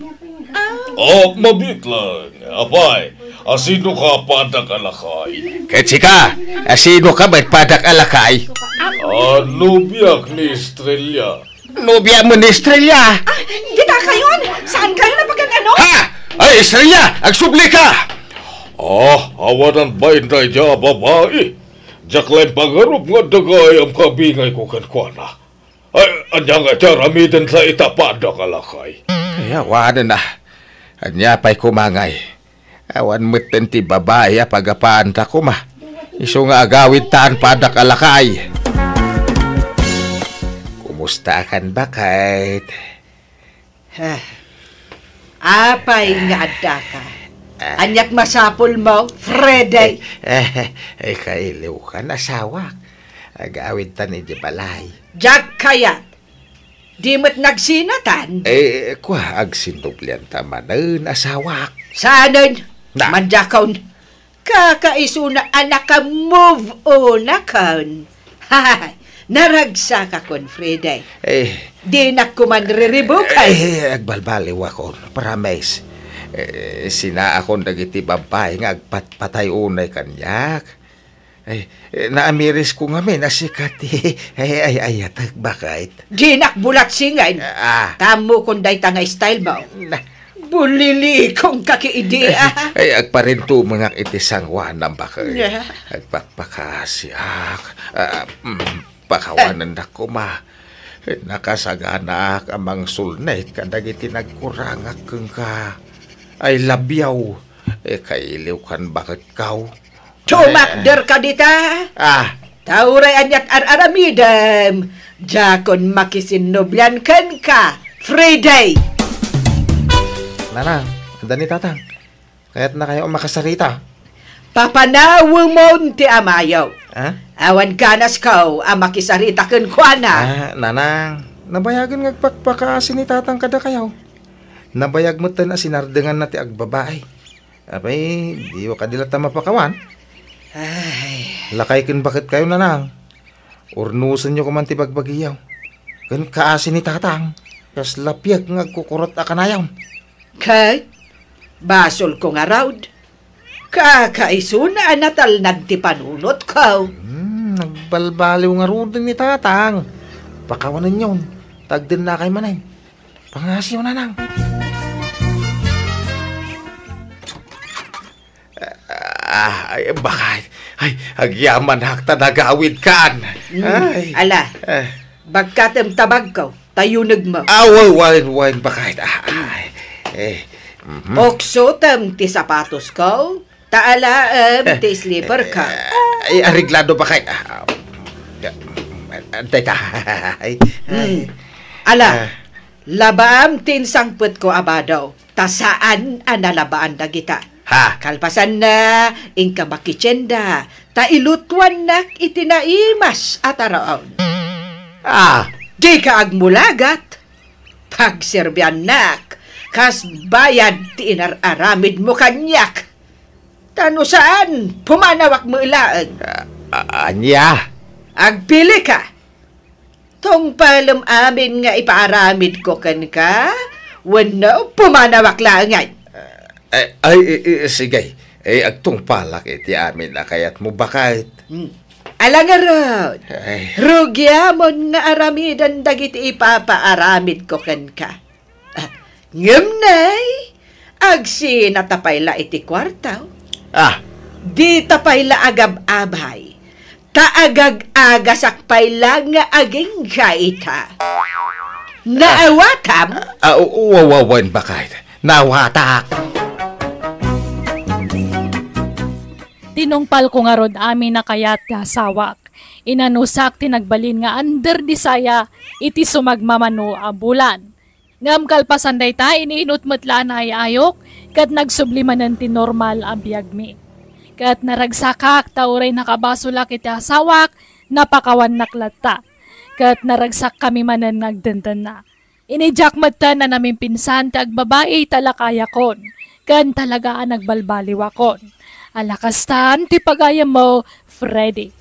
Ah. Oh, mabiit lang. Apay, asino ka padak a lakay? Ket sika, asino ka met padak a lakay? Ah, nobiak ni Estrella. Nobia mo ni Estrella? Ah, dita kayon? Saan kayo napagan-ano? Ha? Ay, Estrella, agsubli ka! Oh, awanan ba inday dia babai? Diak laeng pangarup nga adda gayam kabingay ko kenkuana. Ay, ania nga ti aramiden ta ita padak a lakay? Ay, awanen na. Ania pay kumangay? Awan metten ti babai a pagapanta koma. Isu nga agawid tan padak a lakay. Kumusta akan baket? Ah, apay nga adda ka? Ah. Aniak masapul mo, Freddy? Eh, eh, eh, kailiw kan, asawak. Agawid tan iti balay. Diak kayat. Di met nagsinatan? Eh, kua, agsinnublian ta manen, asawak. Saanen? Na. Manjakon. Kakaisuna a naka-move on akon. Hay, naragsakakon, Freddy. Eh. Dinak kuman riribukay. Eh, agbalbaliwakon, promise. Eh, sinaakon dagiti babbai nga agpatpatay unay kaniak. Ay, eh, naamirisko ngamin a sika ti, ay, ay, ayatek, baket. Dinak bulat singen. Ah. Tammo kon dayta nga style mo. Na. Bulilikong ka ki idi, ah. Ay, agparintumengak iti sangoanam, baket. Yeah. Agpakpakasiak. Ah, mm, pakawanennak koma. Nakasaganaak a mangsulnit kadagiti nagkurangak kenka. I love you. Eh, kailiw kan, baket, kaw. Tumakder ka dita. Ah. Ta uray aniat ar-aramidem, diakon makisinnublian kenka, Freddy. Nanang, adda ni Tatang. Kayatna kayo a makasarita. Papanawemon ti amayo. Ha? Awan ganasko a makisarita kenkuana. Ah, Nanang, nabayagen nga agpakpakaasi ni Tatang kadakayo. Nabayag metten a sinardenganna ti agbabai. Apay, diyo kadi latta mapakawan? Ay. Lakay ken baketkayo, Nanang. Urnosenyo koman ti bagbagiyo. Ken kaasi ni Tatang, kasla piek nga agkukurot a kanayon. Ket, basolko ngarud. Kakaisuna a natalnag ti panunotko. Hmm, nagbalbaliw ngaruden ni Tatang. Pakawanenyon, tagdennakay manen. Pangasiyo, Nanang. Ah, ay, baket. Ay, agyamanak ta nagawidkan. Mm, ay. Ala, eh. Bagkatem ta bagko, ta yunegmo. Ah, wen, wen, wen, baket. Ah, ay. Eh, mhm. Oksotem ti sapatosko, ta alaem ti slipperko. Eh, ay, areglado, baket. Ah, ah, ah, teka. Ay, ay. Mm. Ala, ah. Labaam ti insangpetko a bado, ta saan a nalabaan dagita. Ha? Kalpasanna, inka makitienda, ta ilutuannak iti naimas a taraon. Ah! Dika agmulagat. Pagserbiannak, kas bayad ti inar-aramidmo kaniak. Ta no saan, pumanawak met laeng. A-, a-, ania? Agpilika. Tungpalem amin nga ipaaramidko kenka, wenno pumanawak laengen? Ay, ay, i-, i-, sige. Eh, agtungpalak iti amin a kayatmo, baket. Hmm. Ala ngarud, Ay. rugiamon nga aramiden dagiti ipapaaramidko kenka. Ah, ngem nay, agsinata pay la iti kuarto. Ah. Dita pay la agab-abay. Ta agag-agasak pay la nga agingga ita. Naawatam? Ah, u-, u-, wa-, wa-, wen, baket. Naawatak. Tinungpalko ngarud amin a kayat ti asawak. Inanusak ti nagbalin nga under di saya iti sumagmamano a bulan. Ngem kalpasan dayta, iniinut met la a naay-ayok, ket nagsubli manen ti normal a biagmi. Ket naragsakak ta uray nakabasolak iti asawak, napakawannak latta. Ket naragsakkami manen nga agdendenna. Inidiak metten a namimpinsan ti agbabai ta lakayakon, ken talaga a nagbalbaliwakon. Ala kastan ti pagayammo, Freddy.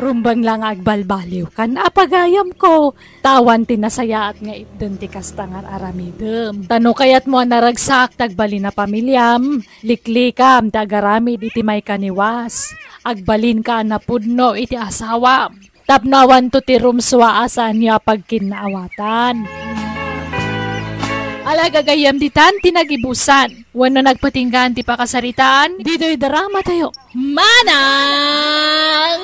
Rumbeng la nga agbalbaliwkan a pagayamko, ta awan ti nasayaat nga itden ti kasta nga ar-aramidem. Ta no kayatmo a naragsak ti agbalin a pamiliam, liklikam ti agaramid iti maikaniwas. Agbalinka a napudno iti asawam. Tapno awanto ti rumsua a saanyo a pagkinnaawatan. Ala gagayyem ditan ti nagibusan wenno nagpatinggaan ti pakasaritaan ditoy dramatayo. Manang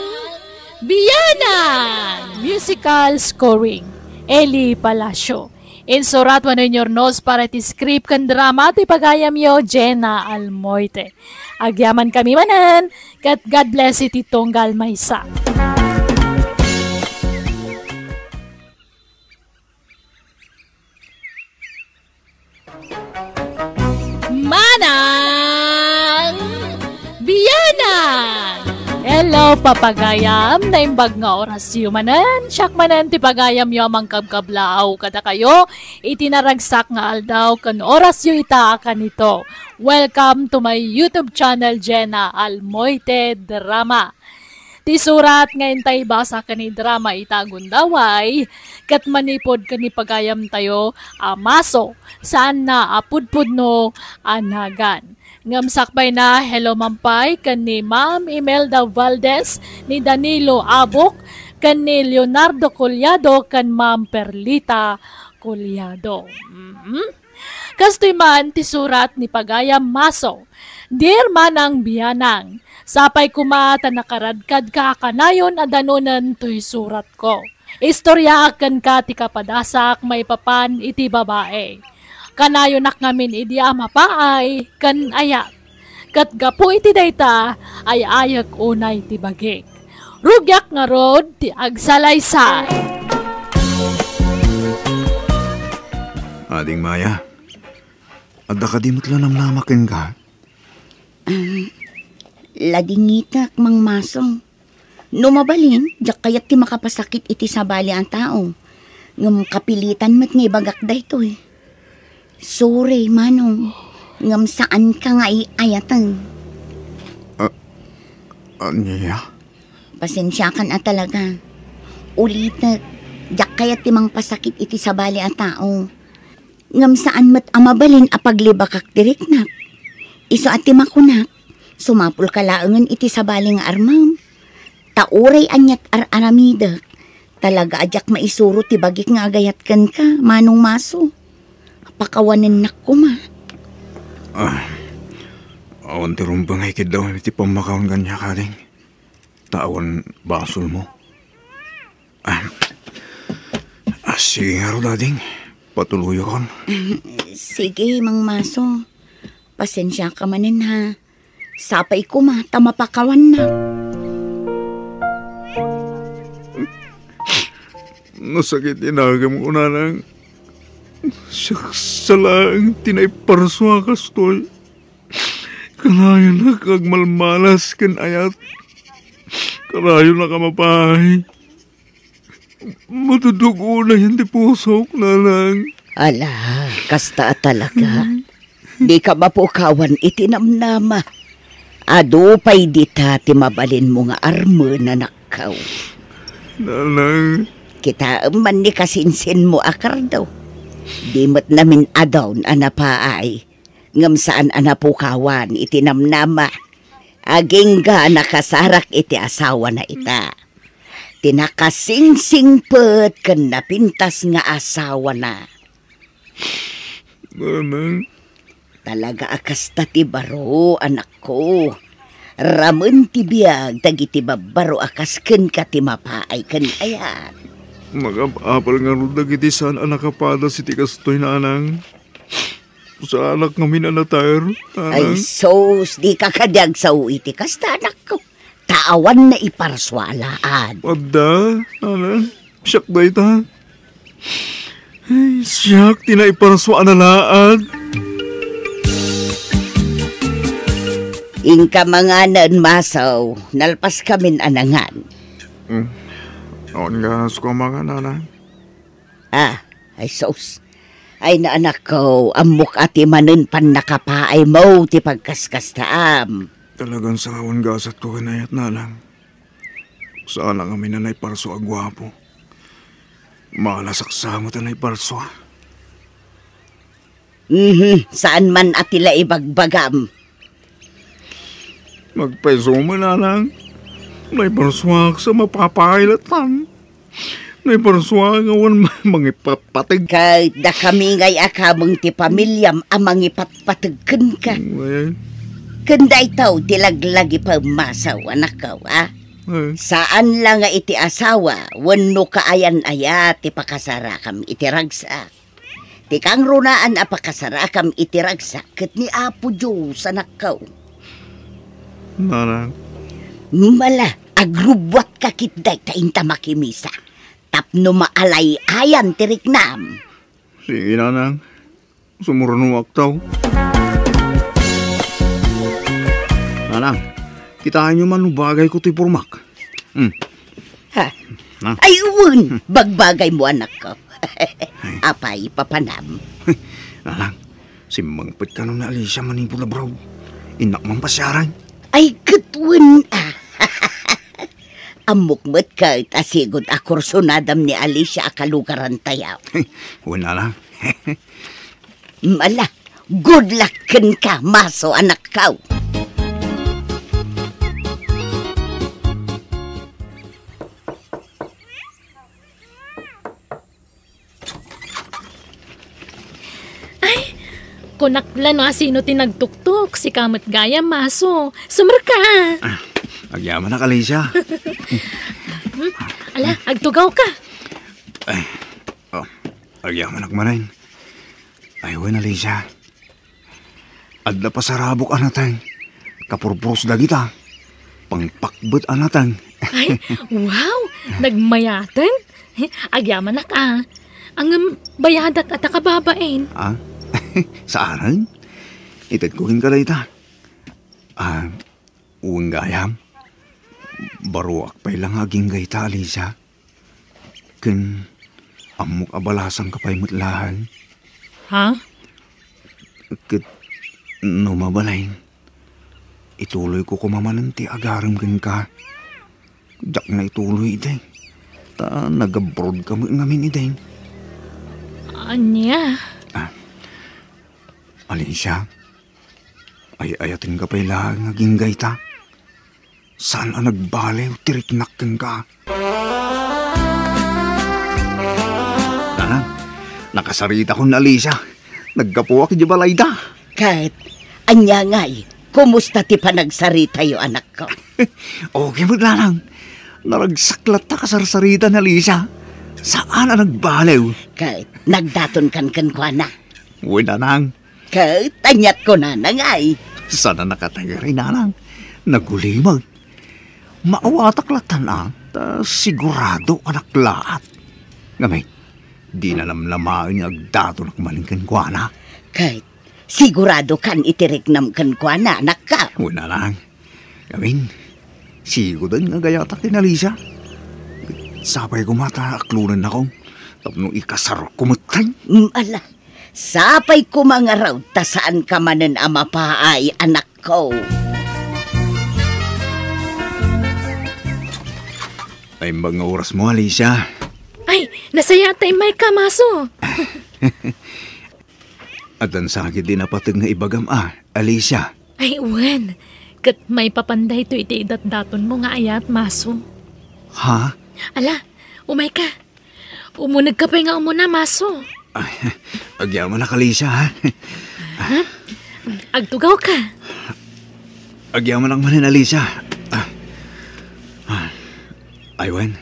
Bianang! Musical scoring, Eli Palacio. Insurat wenno inyurnos para iti script ken drama ti pagayamyo, Jenna Almoite. Agyamankami manen, ket God bless iti tunggal maysa. Manang Bianang! Hello, papagayam! Naimbag nga orasyo manen. Siak manen ti pagayamyo a mangkabkablaaw kadakayo iti naragsak nga aldaw ken orasyo ita a kanito. Welcome to my YouTube channel, Jenna Almoite Drama. Ti surat nga intay basa ken idrama ita a gundaway, ket manipud ken ni pagayamtayo a Maso, saanna a pudpudno a nagan. Ngem sakbayna, hello man pay ken ni Ma'am Imelda Valdez, ni Danilo Abok, ken ni Leonardo Collado, ken Ma'am Perlita Collado. Mhm. Kastoy man ti surat ni pagayam Maso, Dear Manang Bianang, sapay koma ta nakaradkadka a kanayon a danonen toy suratko. Istoryaak kenka ti kapadasak maipapan iti babai. Kanayonak ngamin idi a mapaay ken ayat. Ket gapu iti dayta, ay-ayek unay ti bagik. Rugiak ngarud ti agsalaysay. Ading Maya, adda kadi met la namnama kenka? Ah, ladingitek, Mang Maso. No mabalin, diak kayat ti makapasakit iti sabali a tao. Ngem kapilitan met nga ibagak daytoy. Sorry, Manong. Ngem saanka nga ay-ayaten. Ah, ania? Pasensiakan a talaga. Ulitek, diak kayat ti mangpasakit iti sabali a tao. Ngem saan met a mabalin a paglibakak ti riknak. Isu a ti makunak, sumapulka laengen iti sabali nga armem. Ta uray aniat ar-aramidek, talaga a diak maisuro ti bagik nga agayat kenka, Manong Maso. Pakawanennak koma. Ah, awan ti rumbeng a ikiddaw iti pammakaon kaniak, ading. Ta awan basolmo. Ah, ah, sige ngarud, ading. Patuloyakon. Sige, Mang Maso. Pasensiaka manen, ha. Sapay koma ta mapakawannak. Nasakit ti nagem, kunana. Siak sa laeng ti naiparsua kastoy. Kanayonak agmalmalas ken ayat. Kanayonak a mapaay. Matudtog unayen ti pusok, nanang. Ala, kasta a talaga. Dika mapukawan iti namnama. Adu pay dita ti mabalinmo nga armen, anak. anakko. Nanang. Kitaem man ni kasinsinmo a kardo. Di met namin-adun a napaay, ngem saan a napukawan iti namnama. Agingga a nakasarak iti asawana ita. Ti nakasingsingpet ken napintas nga asawana. Nanang. Talaga a kasta ti baro, anakko. Ramen ti biag dagiti babbaro a kas kenka ti mapaay ken ayat. Nagap-apal ngarud dagiti saan a nakapadas iti kastoy, nanang. Saanak ngamin a nater, nanang. Ay, sus, dika kadi agsao iti kasta, anakko. Ta awan naiparsua a laad. Adda, nanang. Siak dayta. Ay, siak ti naiparsua a laad. Inka manganen, Maso, nalpaskamin a nangan. Hmm. Awan nga suka mangan, nanang. Ah, ay sus. Ay, anakko, ammok a ti manen pannakapaaymo ti pagkaskastaam. Talagan sarawan gasatko ken ayat, nanang. Saanak ngamin a naiparsua a guapo. Malasak sa met a naiparsua. Mhm, saan man a ti la ibagbagam. Nagpayso man, nanang. Naiparsuak sa mapapailatan. Naiparsuak nga awan ma-, mangipatpateg. Ket dakami ngay a kameng ti pamiliam a mangipatpateg kenka. Wen. Ken daytoy ti laglagi pemmasaw, anakko, a? Eh. Saan la nga iti asawa wenno kaayan-ayat ti pakasarakam iti ragsak. Ti kangrunaan a pakasarakam iti ragsak ket ni Apo Dios, anakko. Nanang. Mala, agrubbuatka ketdi ta inta makimisa. Tapno maalay-ayan ti riknam. Sige, nanang. Sumurnuak taw. Nanang, kitaenyo man no bagayko toy pormak. Hmm. Ha? Na? Ay, wen! Bagbagaymo, anakko. Apay, papanam? Nanang, simmangpet kano ni Alicia manipud abroad. Innak man pasiaran. Ay, ket wen, a. Ammok met ket a sigud a kursunadam ni Alicia a kalugarantayo. Wen, nanang. Mala, good luck kenka, Maso, anakko. Ay, kunak la no asino ti nagtuktok, sika met gayam, Maso. Sumerka. Ah, agyamanak, Alicia. Hmm, ala, agtugawka. Ay, oh, agyamanak manen. Ay, wen, Alicia. Adda pasarabok a nateng. Kapurpuros dagita. Pangpakbet a nateng. Ay, wow! Nagmayaten? Agyamanak a. Ngem bayadak a ta kababain. Ah? Saanen? Itedko kenka dayta. Ah, wen gayam. Baroak pay la nga agingga ita, Alicia. Ken ammok a balasangka pay met laeng. Ha? Ket no mabalin, ituloyko koma manen ti agarem kenka. Diak na ituloy idi. Ta nag-abroad ka met ngamin idi. Ania? Ah. Alicia, ay-ayatenka pay laeng nga agingga ita. Saan a nagbaliw ti riknak kenka. Nanang, nakasaritakon, Alicia. Naggapuak idiay balayda. Ket, ania ngay, kumusta ti panagsaritayo, anakko? Okay met, nanang. Naragsak latta kasarsarita ni Alicia. Saan a nagbaliw. Ket, nagdatonkan kenkuana. Wen, nanang. Ket aniat kunana ngay? Saan a nakatagari, nanang. Nagulimag. Maawatak lattan a, ta sigurado a naklaat. Ngamin, dina namnamaen nga agdatonak manen kenkuana. Ket sigurado kan iti riknam kenkuana, anakko? Wen, nanang. Ngamin, sigoden nga agayatak ken Alicia. Sapay koma ta aklonennakon tapno ikasarko metten. Mm, ala, sapay koma ngarud ta saanka manen a mapaay, anakko. Naimbag nga orasmo, Alicia. Ay, nasayaat ta immayka, Maso. Addan sa ketdi napateg nga ibagam a, Alicia. Ay, wen. Ket maipapan daytoy iti idatdatonmo nga ayat, Maso. Ha? Ala, umayka. Umunegka pay nga umuna, Maso. Ay, agyamanak, Alicia, ha? Ha? Agtugawka. Agyamanak manen, Alicia. Ah. Ah. Ay, wen.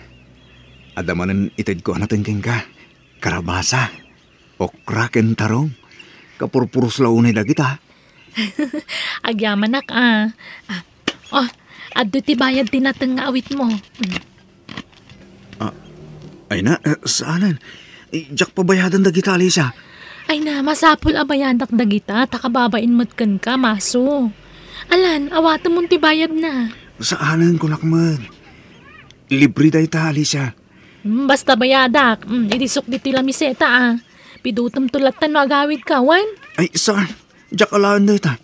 Adda manen itedko a nateng kenka. Karabasa, okra ken tarong. Kapurpuros la unay dagita. Agyamanak a. Ah. Oh, adda ti bayad ti nateng nga awitmo. Mm. Ah, ay na, eh, saanen? Eh, diak pabayadan dagita, Alicia. Ay na, masapul a bayadak dagita, ta kababain met kenka, Maso. Alan, awatemon ti bayadna. Saanen, kunak met. Libre dayta, Alicia. Hmm, basta bayadak. Hmm, idi sukdi ti lamiseta, ah. Pidutemto latta no agawidka, wen? Ay, saan? Diak alaen dayta.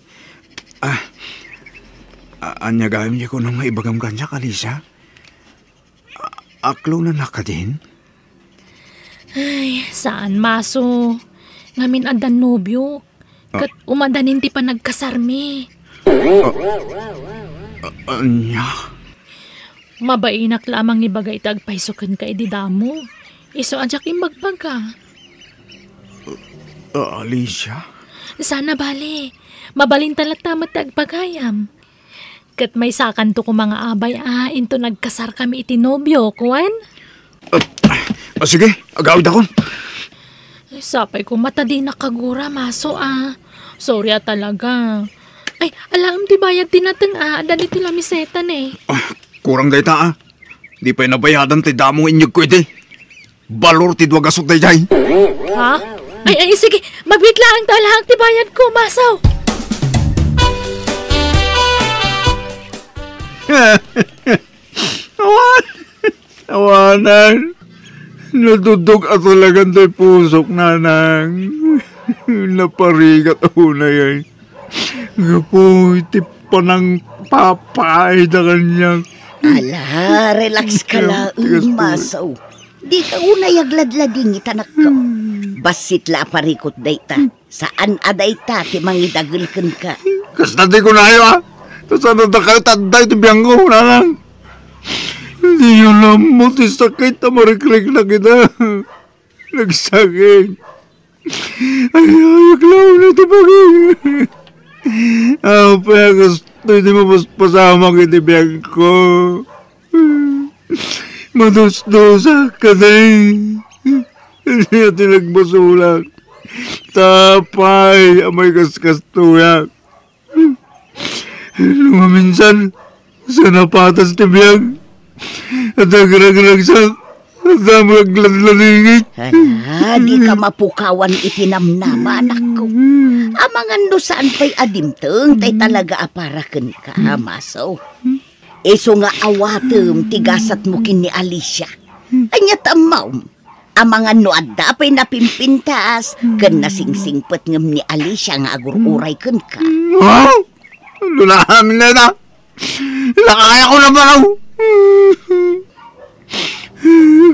Ah, a-, ania gayam diay kunam nga ibagam kaniak, Alicia? A-, aklonannak kadin? Ay, saan, Maso. Ngamin addan nobiok. Ah. Ket umadanin ti panagkasarmi. Ah, ah, ania? Mabainak la a mangibaga iti agpayso kenka idi damo. Isu a diak imbagbaga. Ah, Alicia? Saan a bale. Mabalinta latta met ti agbagayam. Ket maysakanto koma nga abay a inton agkasarkami iti nobiok, wen? Ah, ah, sige, agawidakon. Ay, sapay koma ta dinak agura, Maso, ah. Sorry a talaga. Ay, alaem ti bayad ti nateng, ah. Adda ditoy lamiseta, ne. Ah, kurang dayta, ah. Di pay nabayadan ti damo nga inyegko idi. Balor ti dua gasut daydiay. Ha? Ay, ay, sige. Magbiit laeng ta alaak ti bayadko, Maso. Awan. Awanan. Natudog a talagan ti pusok, nanang. Naparigat unay ay. Gapu iti panangpapaayda kaniak. Ala, relax ka laeng, Maso. Dika unay agladladingit, anakko. Hmm. Bassit la a parikut dayta. Saan a dayta ti mangidagel kenka. Kasta ti kunayo, a. Ta saan a dakayo ti adda iti biangko, nanang. Diyo la ammo ti sakit a marikriknak ita. Nagsakit. Ay, ay, aklawna ti bagay. Apay a kastoy ti mapaspasamak iti biagko. Madusdusak kadi. Ania ti nagbasolak? Ta apay a maikaskastoyak? No maminsan, sa napatas ti biag, at agragragsak, at damo agladladingit. Ala, dika mapukawan iti namnama, anakko. Amangan no saan pay a dimteng, tay talaga a para kenka, Maso. Isu nga awatem ti gasatmo ken ni Alicia. Ania ti ammom? Amangan no adda pay napimpintas ken nasingsingpet ngem ni Alicia nga agur-uray kenka. Ha? Ano na amin na ita? Nakayako na ba raw?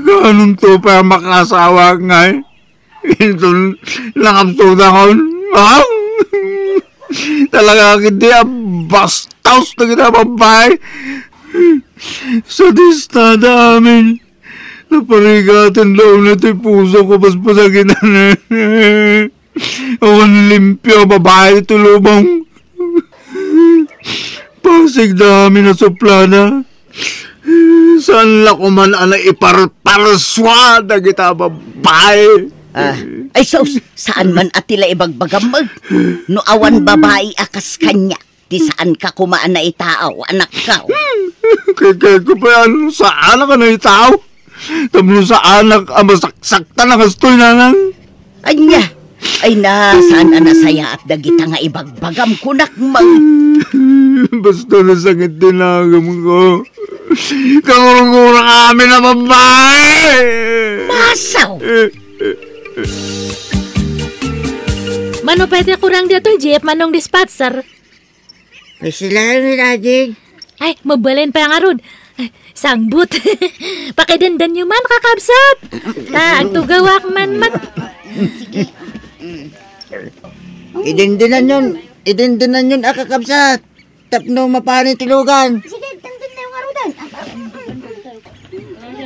Kaanonto pay a makaasawaak ngay? Inton nakapsudakon, ha? Talaga ketdi a bastos dagiti a babbai. Sadistada amin. Naparigaten da unay ti pusok a paspasakitan. Awan limpio a babai ti lubong. Pasigda amin a suplada. Saan la koman a naiparparsua dagita a babbai. Ah, ay sus, saan man a ti la ibagbagam, eh. No awan babai a kas kaniak, ti saanka koma a naitaaw, anakko. Kay, kay ko pa yan, saan ka naitaaw? Tapno saanak a masaksaktan a kastoy, nanang. Ania? Ay na, saan a nasayaat dagita nga ibagbagam, kunak man. Basta nasakit ti nagamko. Kangurungurak amin a babbai! Masaw! Mano pwede kurang dito, Jeep, manong dispatcher? Ay, sila ni Daddy. Ay, mabalin pa nga rod. Ay, Sangbut. Pakidendenyo man, kakabsat. Ta, agtugawak man met. Sige. Idindinan yon, idindinan yon, a kakabsat. Tapno mapani ti lugan. Sige, dendennay ngaruden.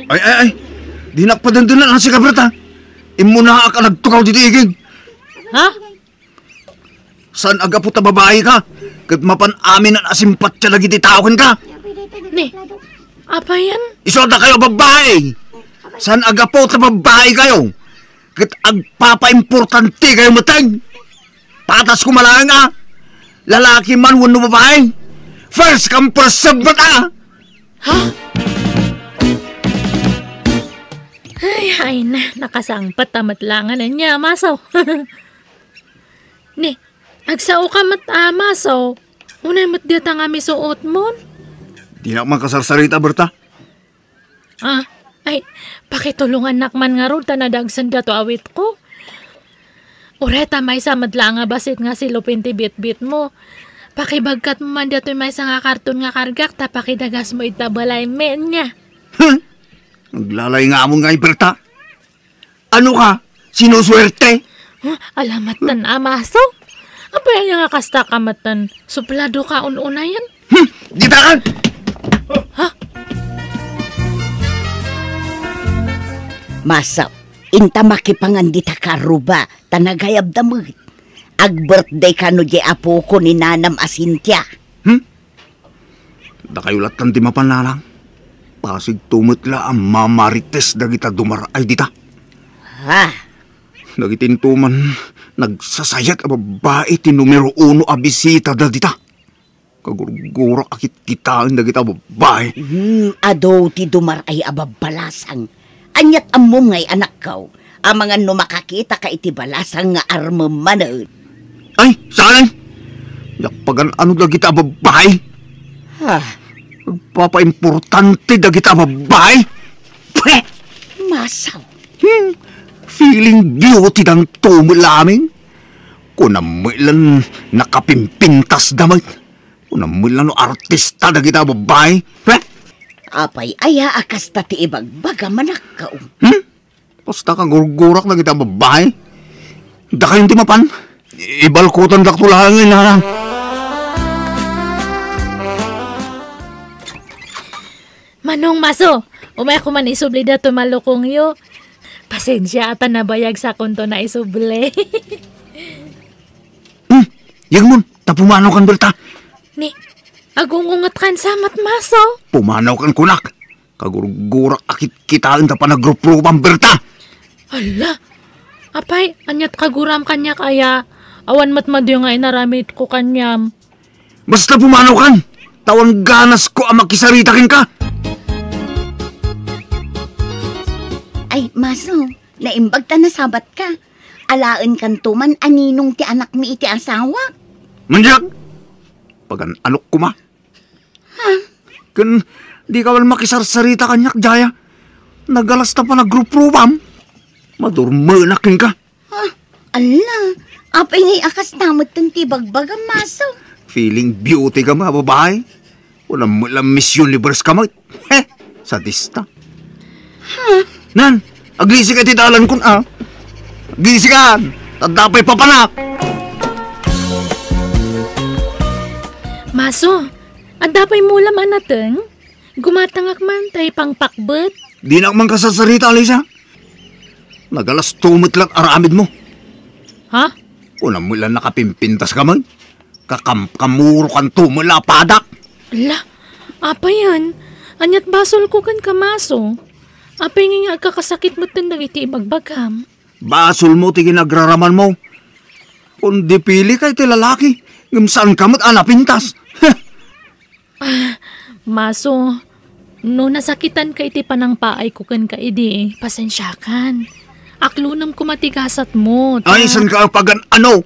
Ay, ay, ay. Dinak padendenan, a, sika, Berta. Immunaak a nagtukaw ditoy igid. Ha? Saan a gapu ta babaika, ket mapan amin a simpatia dagiti tao kenka? Ni, apay yan? Isu a dakayo a babai! Saan a gapu ta babaikayo, ket agpapaimportantekayo metten? Patas koma laeng a, lalaki man wenno babai. First come, first serve met a! Ha? Ay, ay na, nakasangpet a met laengen ania, Maso. Ni, agsaoka met a, Maso. Unay met dayta nga misuotmon. Dinak man kasarsarita, Berta. Ah, ay, pakitulongannak man ngarud ta nadagsen daytoy awitko. Uray ta maysa met laeng a bassit nga silupin ti bitbitmo. Pakibagkatmo man daytoy maysa nga karton nga kargak ta pakidagasmo ita balaymi ania. Huh? Aglalaing-amon ngay, Berta. Ano ka? Sinusuwerte? Huh? Ala metten a, Maso. Apay aya nga kasta ka metten? Supladoka un-unayen? Hmm, ditakan! Ha? Maso, inta makipangan dita karuba, ta nagayabda met. Ag-birthday kano di apoko ni nanam a Cynthia. Hmm? Dakayo lattan ti mapan, nanang. Pasigto met la a mamarites dagita dumar-ay dita. Ha? Dagiti intoman nagsasayat a babbai ti numero uno a bisitada dita. Kagurgurak a kitkitaen dagita babbai. Hmm, adu ti dumar-ay a babbalasang. Aniat ammom ngay, anakko? Amangan no makakitaka iti balasang nga armem manen. Ay, saan? Diak pagan-ano dagita a babbai. Ha? Agpapaimportante dagita a babbai. Pwe! Masaw. Hmm. Feeling beauty danto met laeng. Kunam met lan nakapimpintas da met. Kunam met lan no artista dagita a babbai. Pwe! Apay aya a kasta ti ibagbagam, anakko? Hmm? Basta kagurgurak dagita a babbai. Dakayon ti mapan. Ibalkutandakto laeng, nanang. Manong Maso, umayko man isubli daytoy malukongyo. Pasensia ta nabayag sakonto naisubli. Hmm, yegmon, ta pumanaw kan Berta. Ni, agungunget kan samat, Maso. Pumanaw kan kunak. Kagurgurak a kitkitaen ta panagruprupam, Berta. Ala, apay, aniat kaguram kaniak aya? Awan met madi nga inaramidko kaniam. Basta pumanaw kan, ta awan ganasko a makisarita kenka. Ay, Maso, naimbag ta nasabat ka. Alaen kanto man a ninong ti anakmi iti asawa. Manyak! Pagan-anok koma. Ha? Ken, dika man makisarsarita kaniak, Jaya. Nagalas ta panagruprupam. Madurmenak kenka. Ah, ala, apay ngay a kasta metten ti bagbagam, Maso? Feeling beauty ka, mga babae. Kunam met la Miss Universe ka met. He, sadista. Ha? Nan, aglisi ka iti dalan kun, ah. Aglisi ka, tadda pay papanak. Maso, adda pay mulam a nateng? Gumatangak man, ta ipangpakbet. Dinak man kasarsarita, Alisa. Nagalasto met la aramidmo. Ha? Kunam met la nakapimpintas ka man. Kakamkamuro kanto met la a padak. Ala, apayen? Aniat basolko kenka, Maso? Apay ngay nga agkakasakit metten dagiti ibagbagam? Basolmo ti ginagraramanmo. Kundi pili ka iti lalaki, ngem saan ka met a napintas. Ah, Maso, no nasakitan ka iti panangpaayko kenka idi, pasensiakan. Aklonem koma ti gasatmo, ta... Ay, saan ka pagan-ano?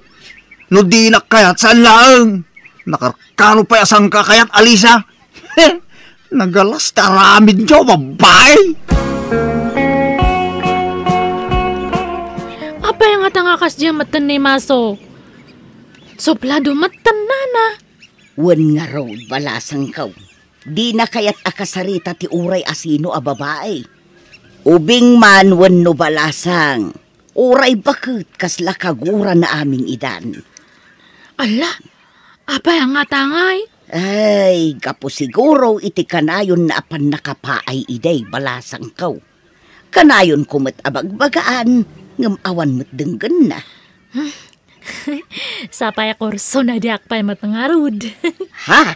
No dinak kayat, saan laeng? Nakarkaro pay a saan ka kayat, Alisa? Nagalas ti aramidyo, babbai! Apay nga ta nga kasdiay metten ni Maso? Suplado metten, nana. Wen ngarud, balasangko. Dina kayat a kasarita ti uray asino a babai. Ubing man wenno balasang, uray baket kasla kagurana amin idan. Alla, apay a ngatangay? Ay, gapu siguro iti kanayonna a pannakapaay idiay balasangko. Kanayonko met a bagbagaan, ngem awan met denggenna. Sapay a kursona diak pay met ngarud. Ha?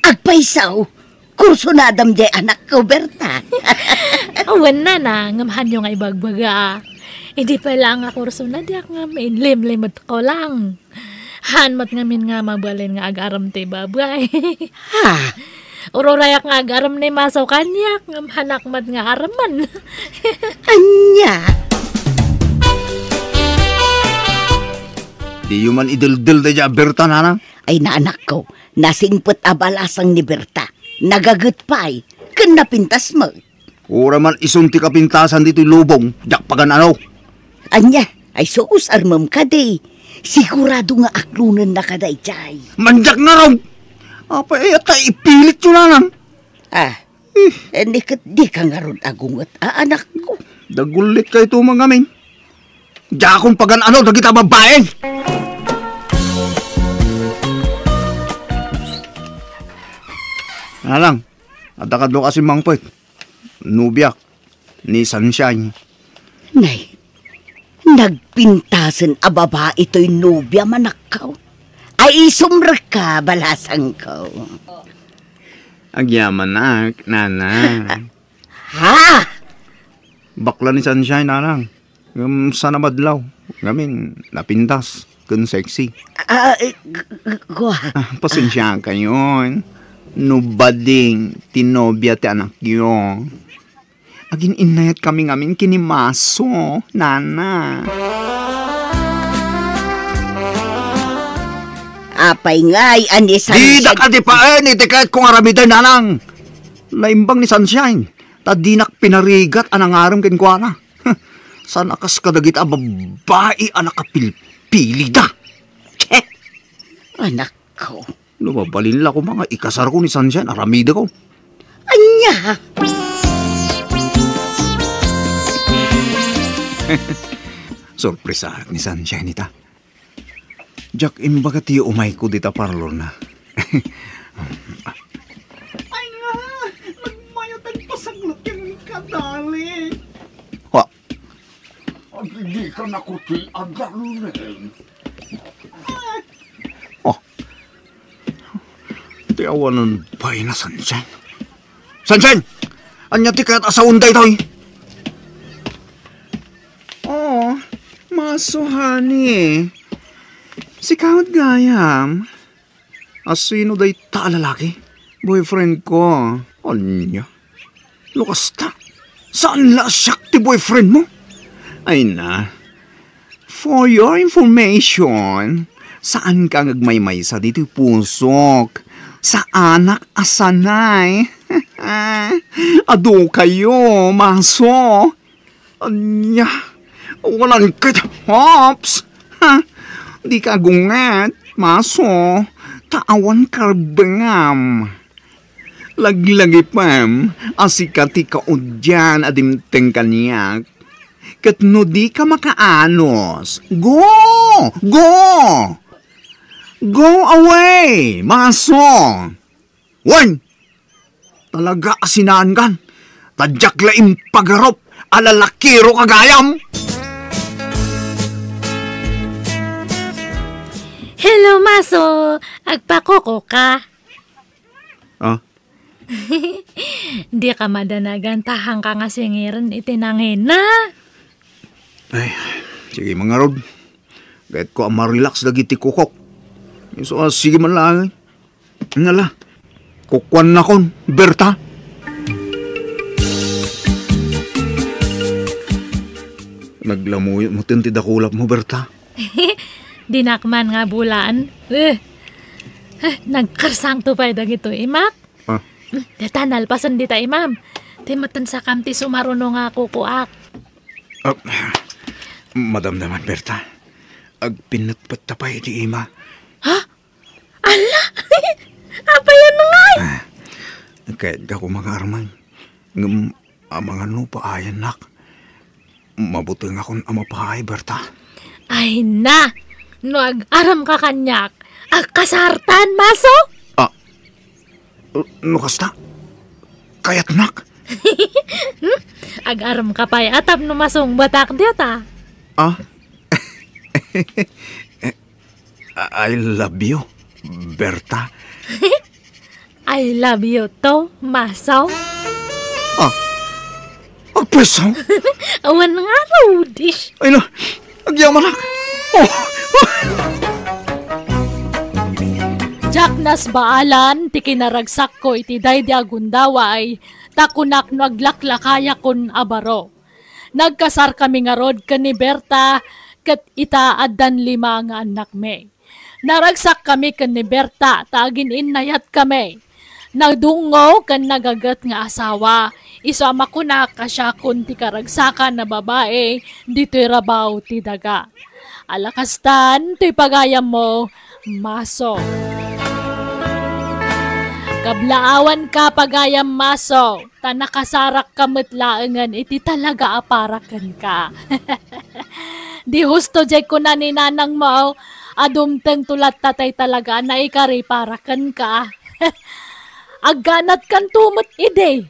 Agpayso? Kursonadam diay anakko, Berta? Wen, nana, ngem hanyo nga ibagbaga. Idi pay laeng a kursona diak ngem inlimlimetko lang. Haan met ngamin nga mabalin nga agarem ti babai. Ha? Ururayak nga agarem ni Maso kaniak, ngem haanak met nga aremen. Ania? Diyo man ideldel daydiay a Berta, nanang? Ay, nanakko, nasingpet a balasang ni Berta. Nagaget pay, ken napintas met. Uray man isun ti kapintasan ditoy lubong, diak pagan-ano. Ania? Ay sus, armem kadi. Sigurado nga aklonenna kadaydiay. Mandiak ngarud! Apay aya ta ipilityo, nanang? Ah, eh, ni ket dika ngarud agunget a anakko. Dagullit kayto, mangamin. Diakon pagan-ano dagita babaen. Nanang, adda kadua kasi mangpet. Nobiak ni Sunshine. Nay, nagpintasen a babai toy nobiam, anakko. Ay, isumrekka, balasangko. Agyamanak, nana. Ha? Bakla ni Sunshine, nanang. Ngem saan a madlaw. Ngamin, napintas ken sexy. Ah, eh, g-, g-, gua. Ah, pasensiakayon. No bading ti nobia ti anakyo. Agin-innayatkami ngamin ken ni Maso, nana. Apay ngay a ni Sunshine? Didak a dipaen iti kayatko nga aramiden, nanang. Naimbag ni Sunshine, ta dinak pinarigat a nangarem kenkuana. Saan a kas kadagita a babbai a nakapilpilida. Che! Anakko. No mabalin la koma nga ikasarko ni Sunshine, aramideko. Ania? Sorpresaak ni Sunshine ita. Diak imbaga ti umayko dita parlorna. Ay nga, nagmayat agpasanglat ken kadali. Wa. Agidika nakuti a darling. Oh. Ti awanan pay na, Sunshine. Sunshine! Ania ti kayat a saon daytoy? Oh, Maso, honey. Sika met gayam. Asino dayta a lalaki? Boyfriend ko. Ania? No kasta, saan la a siak ti boyfriend mo? Ay na. For your information, saanka nga agmaymaysa ditoy pusok. Saanak a sanay. Adu kayo, Maso. Ania? Awanan ket, Hops! Ha? Dika agunget, Maso, ta awan karbengam. Laglagipem a sika ti kaudian a dimteng kaniak. Ket no dika makaanus, go! Go! Go away, Maso! Wen! Talaga a sinaankan. Ta diak la impagarup a lalakiro ka gayam. Hello, Maso. Agpakuko ka? Ah? Dika madanagan ta haanka nga singiren iti nangina. Ay, sige, mangarud. Kayatko a ma-relax dagiti kukok. Isu a sige man laeng. Nala, kukuannakon, Berta. Naglamuyot mo ti dakulap mo, Berta. Dinak man nga bulaan. Eh, eh, nagkarsangto pay dagito imak. Ah. Hmm, deta nalpasen dita imam. Ti maten sakam ti sumaruno nga kukuak. Ah, madamdaman, Berta. Agpinnetpet ta pay iti ima. Ha? Ala! Apayan ngay? Ah, Kayatko koma nga armen. Ngem amangan no paayannak. Mabutengakon a mapaay, Berta. Ay na! No ag-aramka kaniak, agkasartan, Maso? Ah, no kasta, kayatnak. Hmm? Ag-aramka pay a tapno masungbatak dita. Ah? I love you, Berta. I love you too, Maso. Ah, agpweso? Awan nga, Rudish. Ay na, agyamanak. Oh. Diak nasbaalan ti kinaragsakko iti daydi a gundaway, ta kunak no aglaklakayakon a baro. Nagkasarkami ngarud ken ni Berta, ket ita addan lima nga annakmi. Naragsakkami ken ni Berta ta agin-innayatkami. Nagdungngo ken nagaget nga asawa, isu a makunak a siakon ti karagsakan a babai ditoy rabaw ti daga. Ala kastan toy pagayammo, Maso. Kablaawanka, pagayam Maso, ta nakasarakka met laengen iti talaga a para kenka. Di husto diay kuna ni nanangmo a dumtengto latta tay talaga a naikari para kenka. Agganatkanto met idi.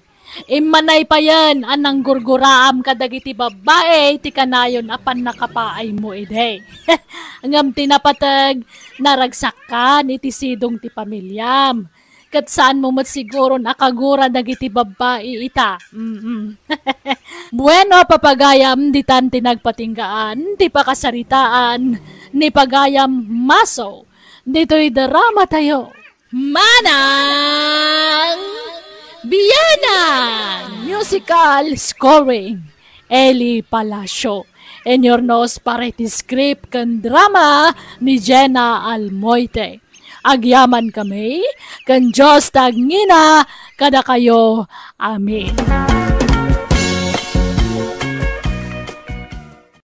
Immanay payen a nanggurguraam kadagiti babbai ti kanayon a pannakapaaymo idi. Ngem ti napateg, naragsakkan iti sidong ti pamiliam. Ket saanmo met siguron a kagura dagiti babbai ita. Mm-mm. Bueno, papagayam, ditan ti nagpatinggaan ti pakasaritaan ni pagayam Maso ditoy drama tayo. Manang Bianan! Musical scoring, Eli Palacio. Inurnos para iti script ken drama ni Jenna Almoite. Agyamankami, ken Dios ti agngina kadakayo. Amen.